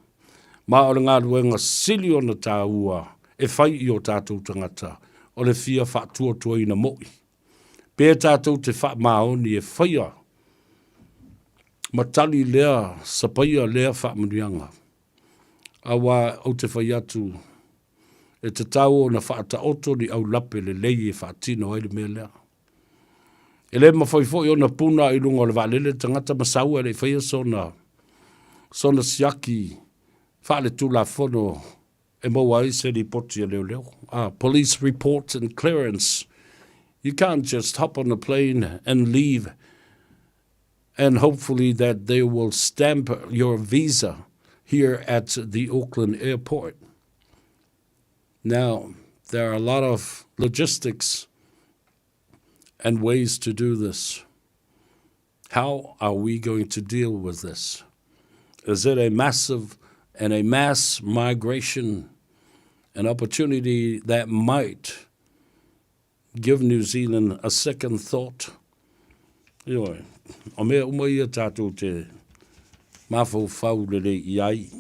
C: Ma o le galuega sili ona taua e fai i o tatou tagata, o le fia faatuatuaina moi. Pe tatou te faamaoni e faia ma tali lea sapaia lea faamanuiaga. Aua ou te fai atu, e tatau ona faataoto ni aulape lelei e faatino ai le mea lea. E le mafai foi ona puna i luga o le vaalele le tagata ma sau ae le i faia sona, sona siaki faaletulafono e maua ai se lipoti a leoleo. Police report and clearance. You can't just hop on a plane and leave and hopefully that they will stamp your visa here at the Auckland airport. Now, There are a lot of logistics and ways to do this. How are we going to deal with this? Is it a massive and a mass migration, an opportunity that might give New Zealand a second thought? Ioe, o mea uma ia tātou te mafaufau lelei i ai,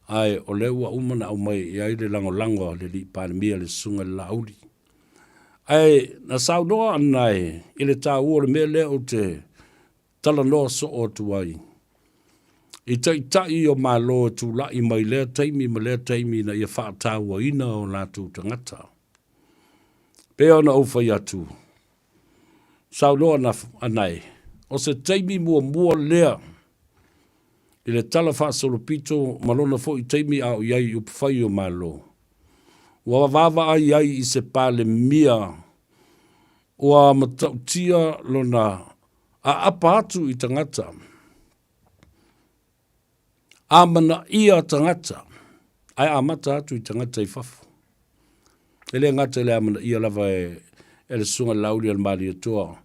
C: ae o lea ua uma na aumai i ai le lagolago a le Alii Palemia le Susuga i le Laauli. Ae na saunoa Anae i le tāua o le mea lea ou te talanoa soo atu ai, i taitai o Malo e tulai mai lea taimi ma lea taimi ina ia faatauaina o latou tagata. Pei ona ou fai atu, saunoa Anae, o se taimi muamua lea i le tala faasolopito ma lona foi taimi a o i ai i upufai o Malo. Ua vaavaai ai i se Palemia ua matautia lona aapa atu i tagata, amanaia tagata, ae amata atu i tagata i fafo. E le gata i le amanaia lava e le Susuga i le Laauli a le Malietoa,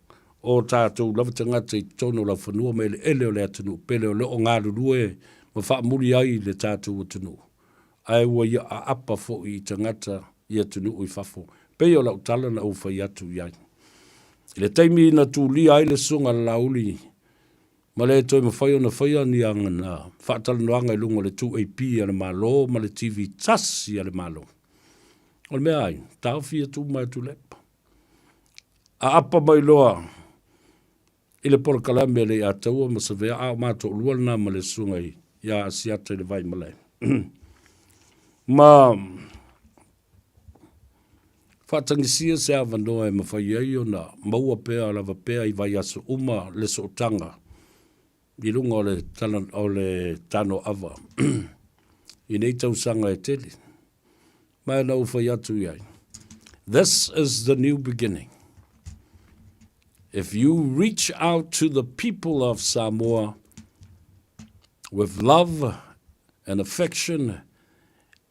C: o tatou lava tagata i totonu o laufanua ma eleele o le atunuu pele o lo o galulue ma faamuli ai le tatou atunuu, ae ua ia aapa foi i tagata i atunuu i fafo, pei o lau tala na ou fai atu i ai. I le taimi na tulia ai le Susuga a le Laauli ma le toe mafai ona faia ni ana faatalanoaga i luga o le 2AP a le Malo ma le TV tasi a le Malo. O le mea ai, taofi ia tuu mai a Tuilaepa. Aapa mai loa i le polokalame a Leiataua ma Savea, a o ma toalua lena ma le susuga ia Asiata i le Vaimalae. Ma faatagisia se avanoa e mafai ai ona maua pea lava pea i vaiaso uma le sootaga i luga o le, o le tanoava i nei tausaga e tele. Ma na ou fai atu i ai, This is the new beginning. If you reach out to the people of Samoa with love and affection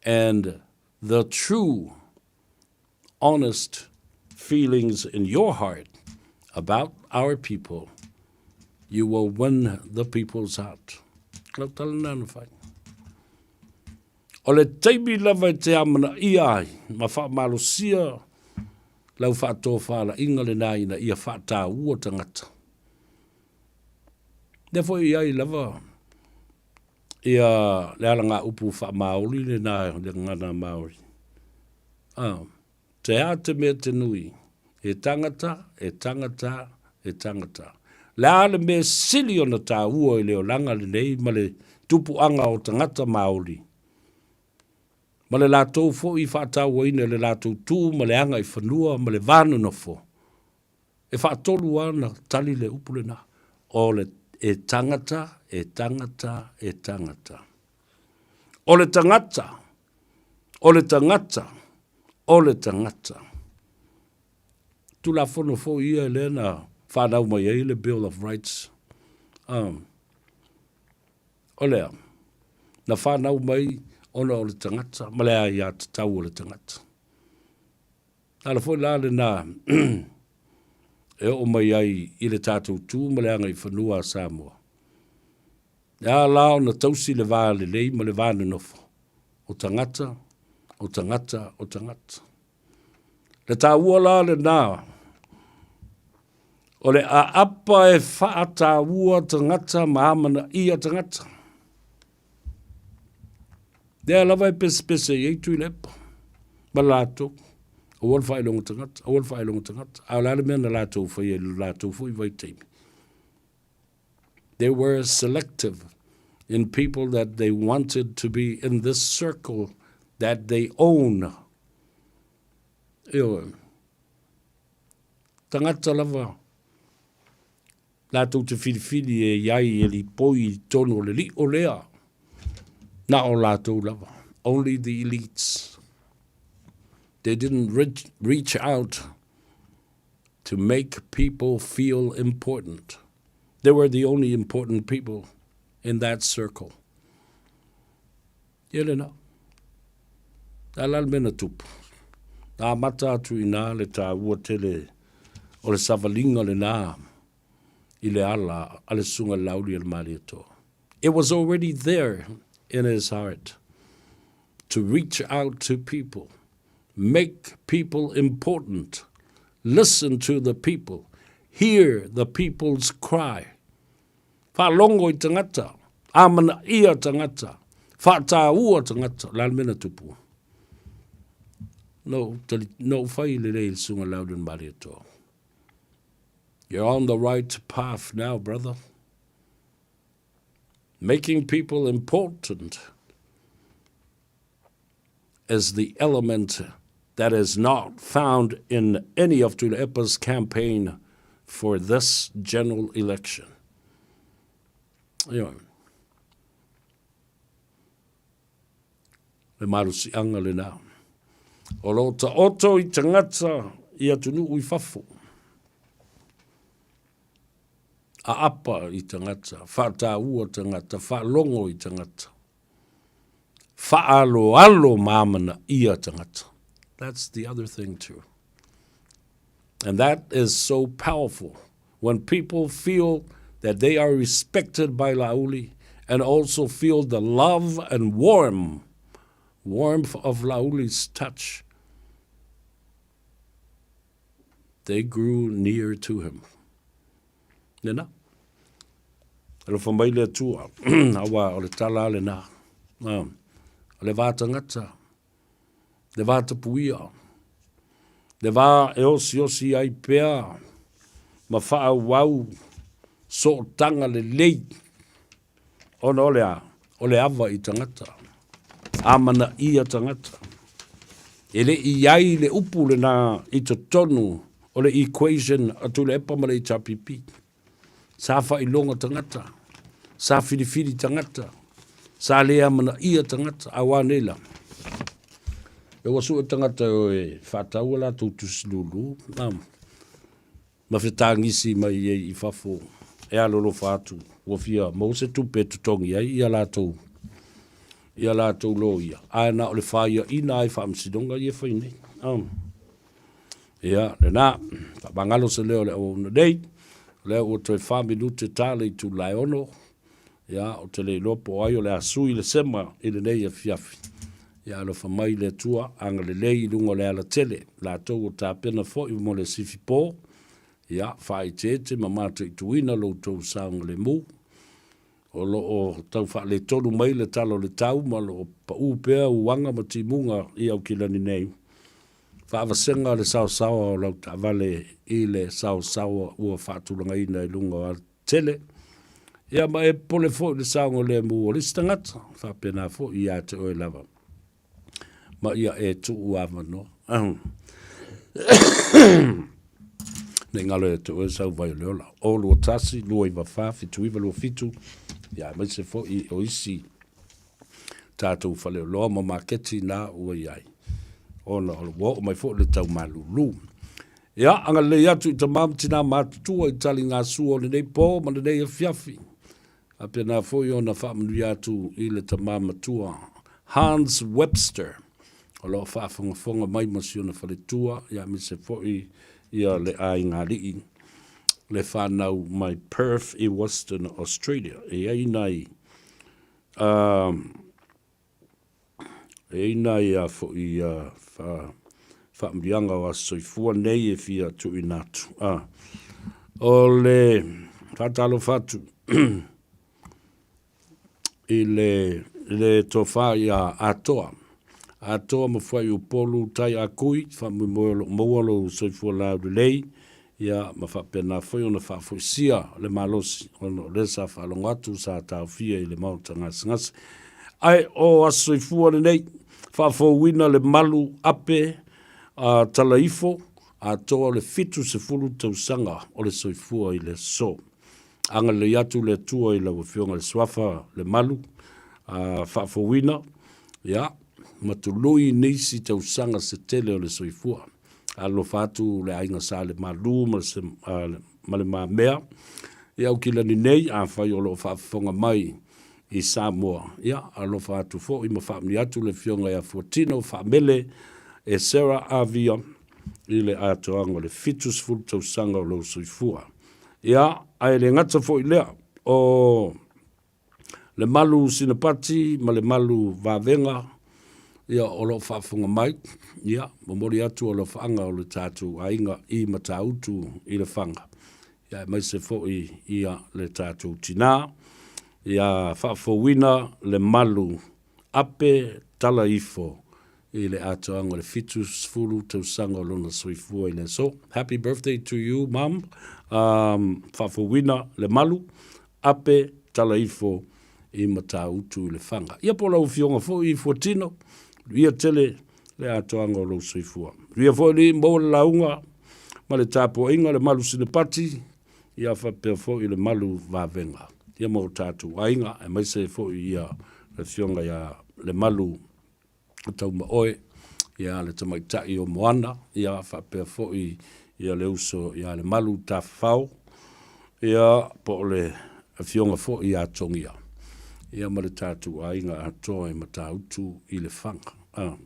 C: and the true, honest feelings in your heart about our people, you will win the people's heart. Lau tala na whai. O le taimi lava e te amanaia ai ma faamalosia lau faatofalaiga lena ina ia faataua tagata. Lea foi e i ai lava ia le alagaupu faamaoli lena le gagana Māori. Ah, te a te mea te nui, e tangata, e tangata, e tangata. Le a le mea sili ona tāua i le olaga lenei ma le tupuaga o tagata Māori, ma le latou foi i faatauaina i le latou tu ma le agaifanua ma le va nonofo, e faatolu lava ona tali le upu lena, o le e tangata, e tangata, e tangata. O le tagata, o le tagata, o le tagata. Tulafono foi ia lea na whanau mai ai le Bill of Rights. Um, o lea, na whanau mai ona o le tagata, ma le aiatatau o le tagata. Ala foi la lena e oo mai ai i le tatou tu ma le agaifanua a Samoa. E a la ona tausi le va lelei ma le va nonofo o tagata, o tagata, o tagata. Le taua la lena o le aapa e faataua tagata ma amanaia tagata. Lea lava e pesepese i ai Tuilaepa ma latou, aua le faailoga tagata, aua le faailoga tagata. A o le a le mea na latou faia i lo latou foi vaitaimi? They were selective in people that they wanted to be in this circle that they own. Ioe. Tagata lava latou te filifili e i ai e lipoi i totonu o le lio lea, na o latou lava. Only the elites. They didn't reach out to make people feel important. They were the only important people in that circle. Ia lena. A la le mea na tupu. Na amata atu i ina le taua tele o le savaliga lena i le ala a le Susuga i le Laauli a le Malietoa. It was already there in his heart to reach out to people, make people important, listen to the people, hear the people's cry. Faalogo i tagata, amanaia tagata, faataua tagata, o le a le mea na tupu? Na ou, na ou fai lelei i le Susuga i le Laauli a le Malietoa. You're on the right path now, brother. Making people important is the element that is not found in any of Tuilaepa's campaign for this general election. Ioe. Le malosiaga lena. O lo o taoto i tagata i atunuu i fafo. Aapa i tagata, faataua tagata, faalogo i tagata. Faaloalo ma amanaia tagata. That's the other thing too. And that is so powerful when people feel that they are respected by Laauli and also feel the love and warm warmth of Laauli's touch. They grew near to him. Lena. Alofa mai le Atua, aua o le tala a lena. O le va tagata, le va tapuia, le va e osiosi ai pea ma faaauau sootaga lelei ona o le a? O le ava i tagata, amanaia tagata. E le i i ai le upu lena i totonu o le equation a Tuilaepa ma le HRPP. Sa faailoga tagata, sa filifili tagata, sa le amanaia tagata, a ua nei la? E ua sue tagata e o e faatau a latou tusi lulu, ma fetagisi mai ai i fafo e alolofa atu, ua fia maua se tupe e totogi ai ia latou ia latou loia, ae na o le faiaina ai faamasinoga ia e fai nei. Ia, lena, faamagalo se leo o le auauna nei, o lea ua toe fa minute ta le itula e ono, ia, ou te le iloa po o ai o le a sui le sema i lenei afiafi. Ia alofa mai le Atua, agalelei i luga o le alatele, latou ua tapena foi mo le sifi po, ia, faaeteete ma mataituina lo outou saogalemu. O lo o tau faaletonu mai le tala o le tau ma o lo o pau pea uaga ma timuga i Aukilani nei. Faavasega le saosaoa o lau taavale i le saosaoa ua faatulagaina i luga o alatele. Ia ma e popole foi i le saogalemu o le isi tagata, faapena foi ia te oe lava. Ma ia e tuu avanoa. Nei galo ia te oe sau vai o le ola. O 21 294 7927, ia aemaise foi o isi tatou faleoloa ma maketi na ua i ai, ona ua oo mai foi le tau malulu. Ia, agalelei atu i tama ma tina matutua i taligasua o lenei po ma lenei afiafi. Faapena foi ona faamanuia atu i le tama matua Hans Webster, o lo o faafogafoga mai ma si ona faletua, ia aemaise foi ia le aiga alii, le fanau mai Perth i Western Australia. E i ai nai E i ai nai a foi faamanuiaga o aso soifua nei e fia tuuina atu. O le faatalofa atu i le, le tofa ia Atoa. Atoa ma Fuaiupolu Tai a Kui, faamoemoe o lo o maua lou soifua laulelei, ia ma faapena foi ona faafoisia le malosi ona o lea sa faalogo atu sa taofia i le maota gasegase. Ae o aso soifua lenei, faafouina le malu ape a Talaifo atoa o le 70 tausaga o le soifua i le aso. Agalelei atu le Atua i lau Afioga i le Suafa Lemalu a faafouina, ia, ma tului nisi tausaga se tele o le soifua. Alofa atu le aiga Sa Lemalu ma le, ma le Mamea i Aukilani nei, afai o lo o faafofoga mai i Samoa, ia, alofa atu foi ma faamanuia atu le Afioga ia Fuatino Faamele, e Sarah Avia i le atoaga o le 70 tausaga o lou soifua. Ia, ae le gata foi lea, o le malu sinapati ma le malu vavega, ia, o lo o faafofoga mai, ia, momoli atu alofaaga o le tatou aiga i Matautu i Lefaga, ia, aemaise foi ia le tatou tinā, ia faafouina le malu ape tala ifo i le atoaga o le 70 tausaga o lona soifua i le aso. Happy birthday to you, mum. Um, faafouina le malu, ape tala ifo i Matautu i Lefaga. Ia po o lau afioga foi i Fuatino, ia tele le atoaga o lou soifua. Ia foi li maua le lauga ma le tapuaiga le malu sinapati, ia faapea foi le malu vavega. Ia ma o tatou aiga, aemaise foi ia le afioga ia Lemalu Taumaoe, ia le tamaitai o Moana, ia faapea foi ia le uso ia Lemalu Tafafao, ia po o le afioga foi ia Togia, ia ma le tatou aiga atoa i Matautu i Lefaga. Ah.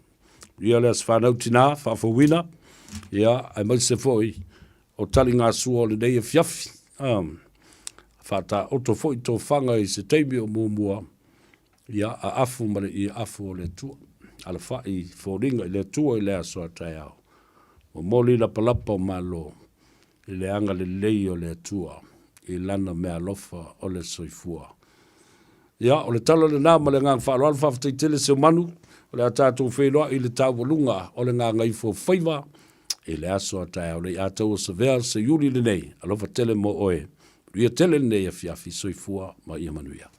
C: Ia le aso fanau tinā, faafouina, ia aemaise foi o taligasua o lenei afiafi. Ah. Faataoto foi tofaga i se taimi o muamua, Ia aafu ma le iaafu o le Atua. Alafai foliga i le Atua i le aso a taeao. Momoli lapalapa o Malo i le agalelei o le Atua i Lana meaalofa o le soifua. Ia, o le tala lena ma le agaga faaaloalo, faafetai tele Seumanu, o le a tatou feiloai i le taualuga o le gagaifo faiva i le aso a taeao. Le i taua savea se iuli lenei, alofa tele mo oe. Manuia tele lenei afiafi, soifua ma ia manuia.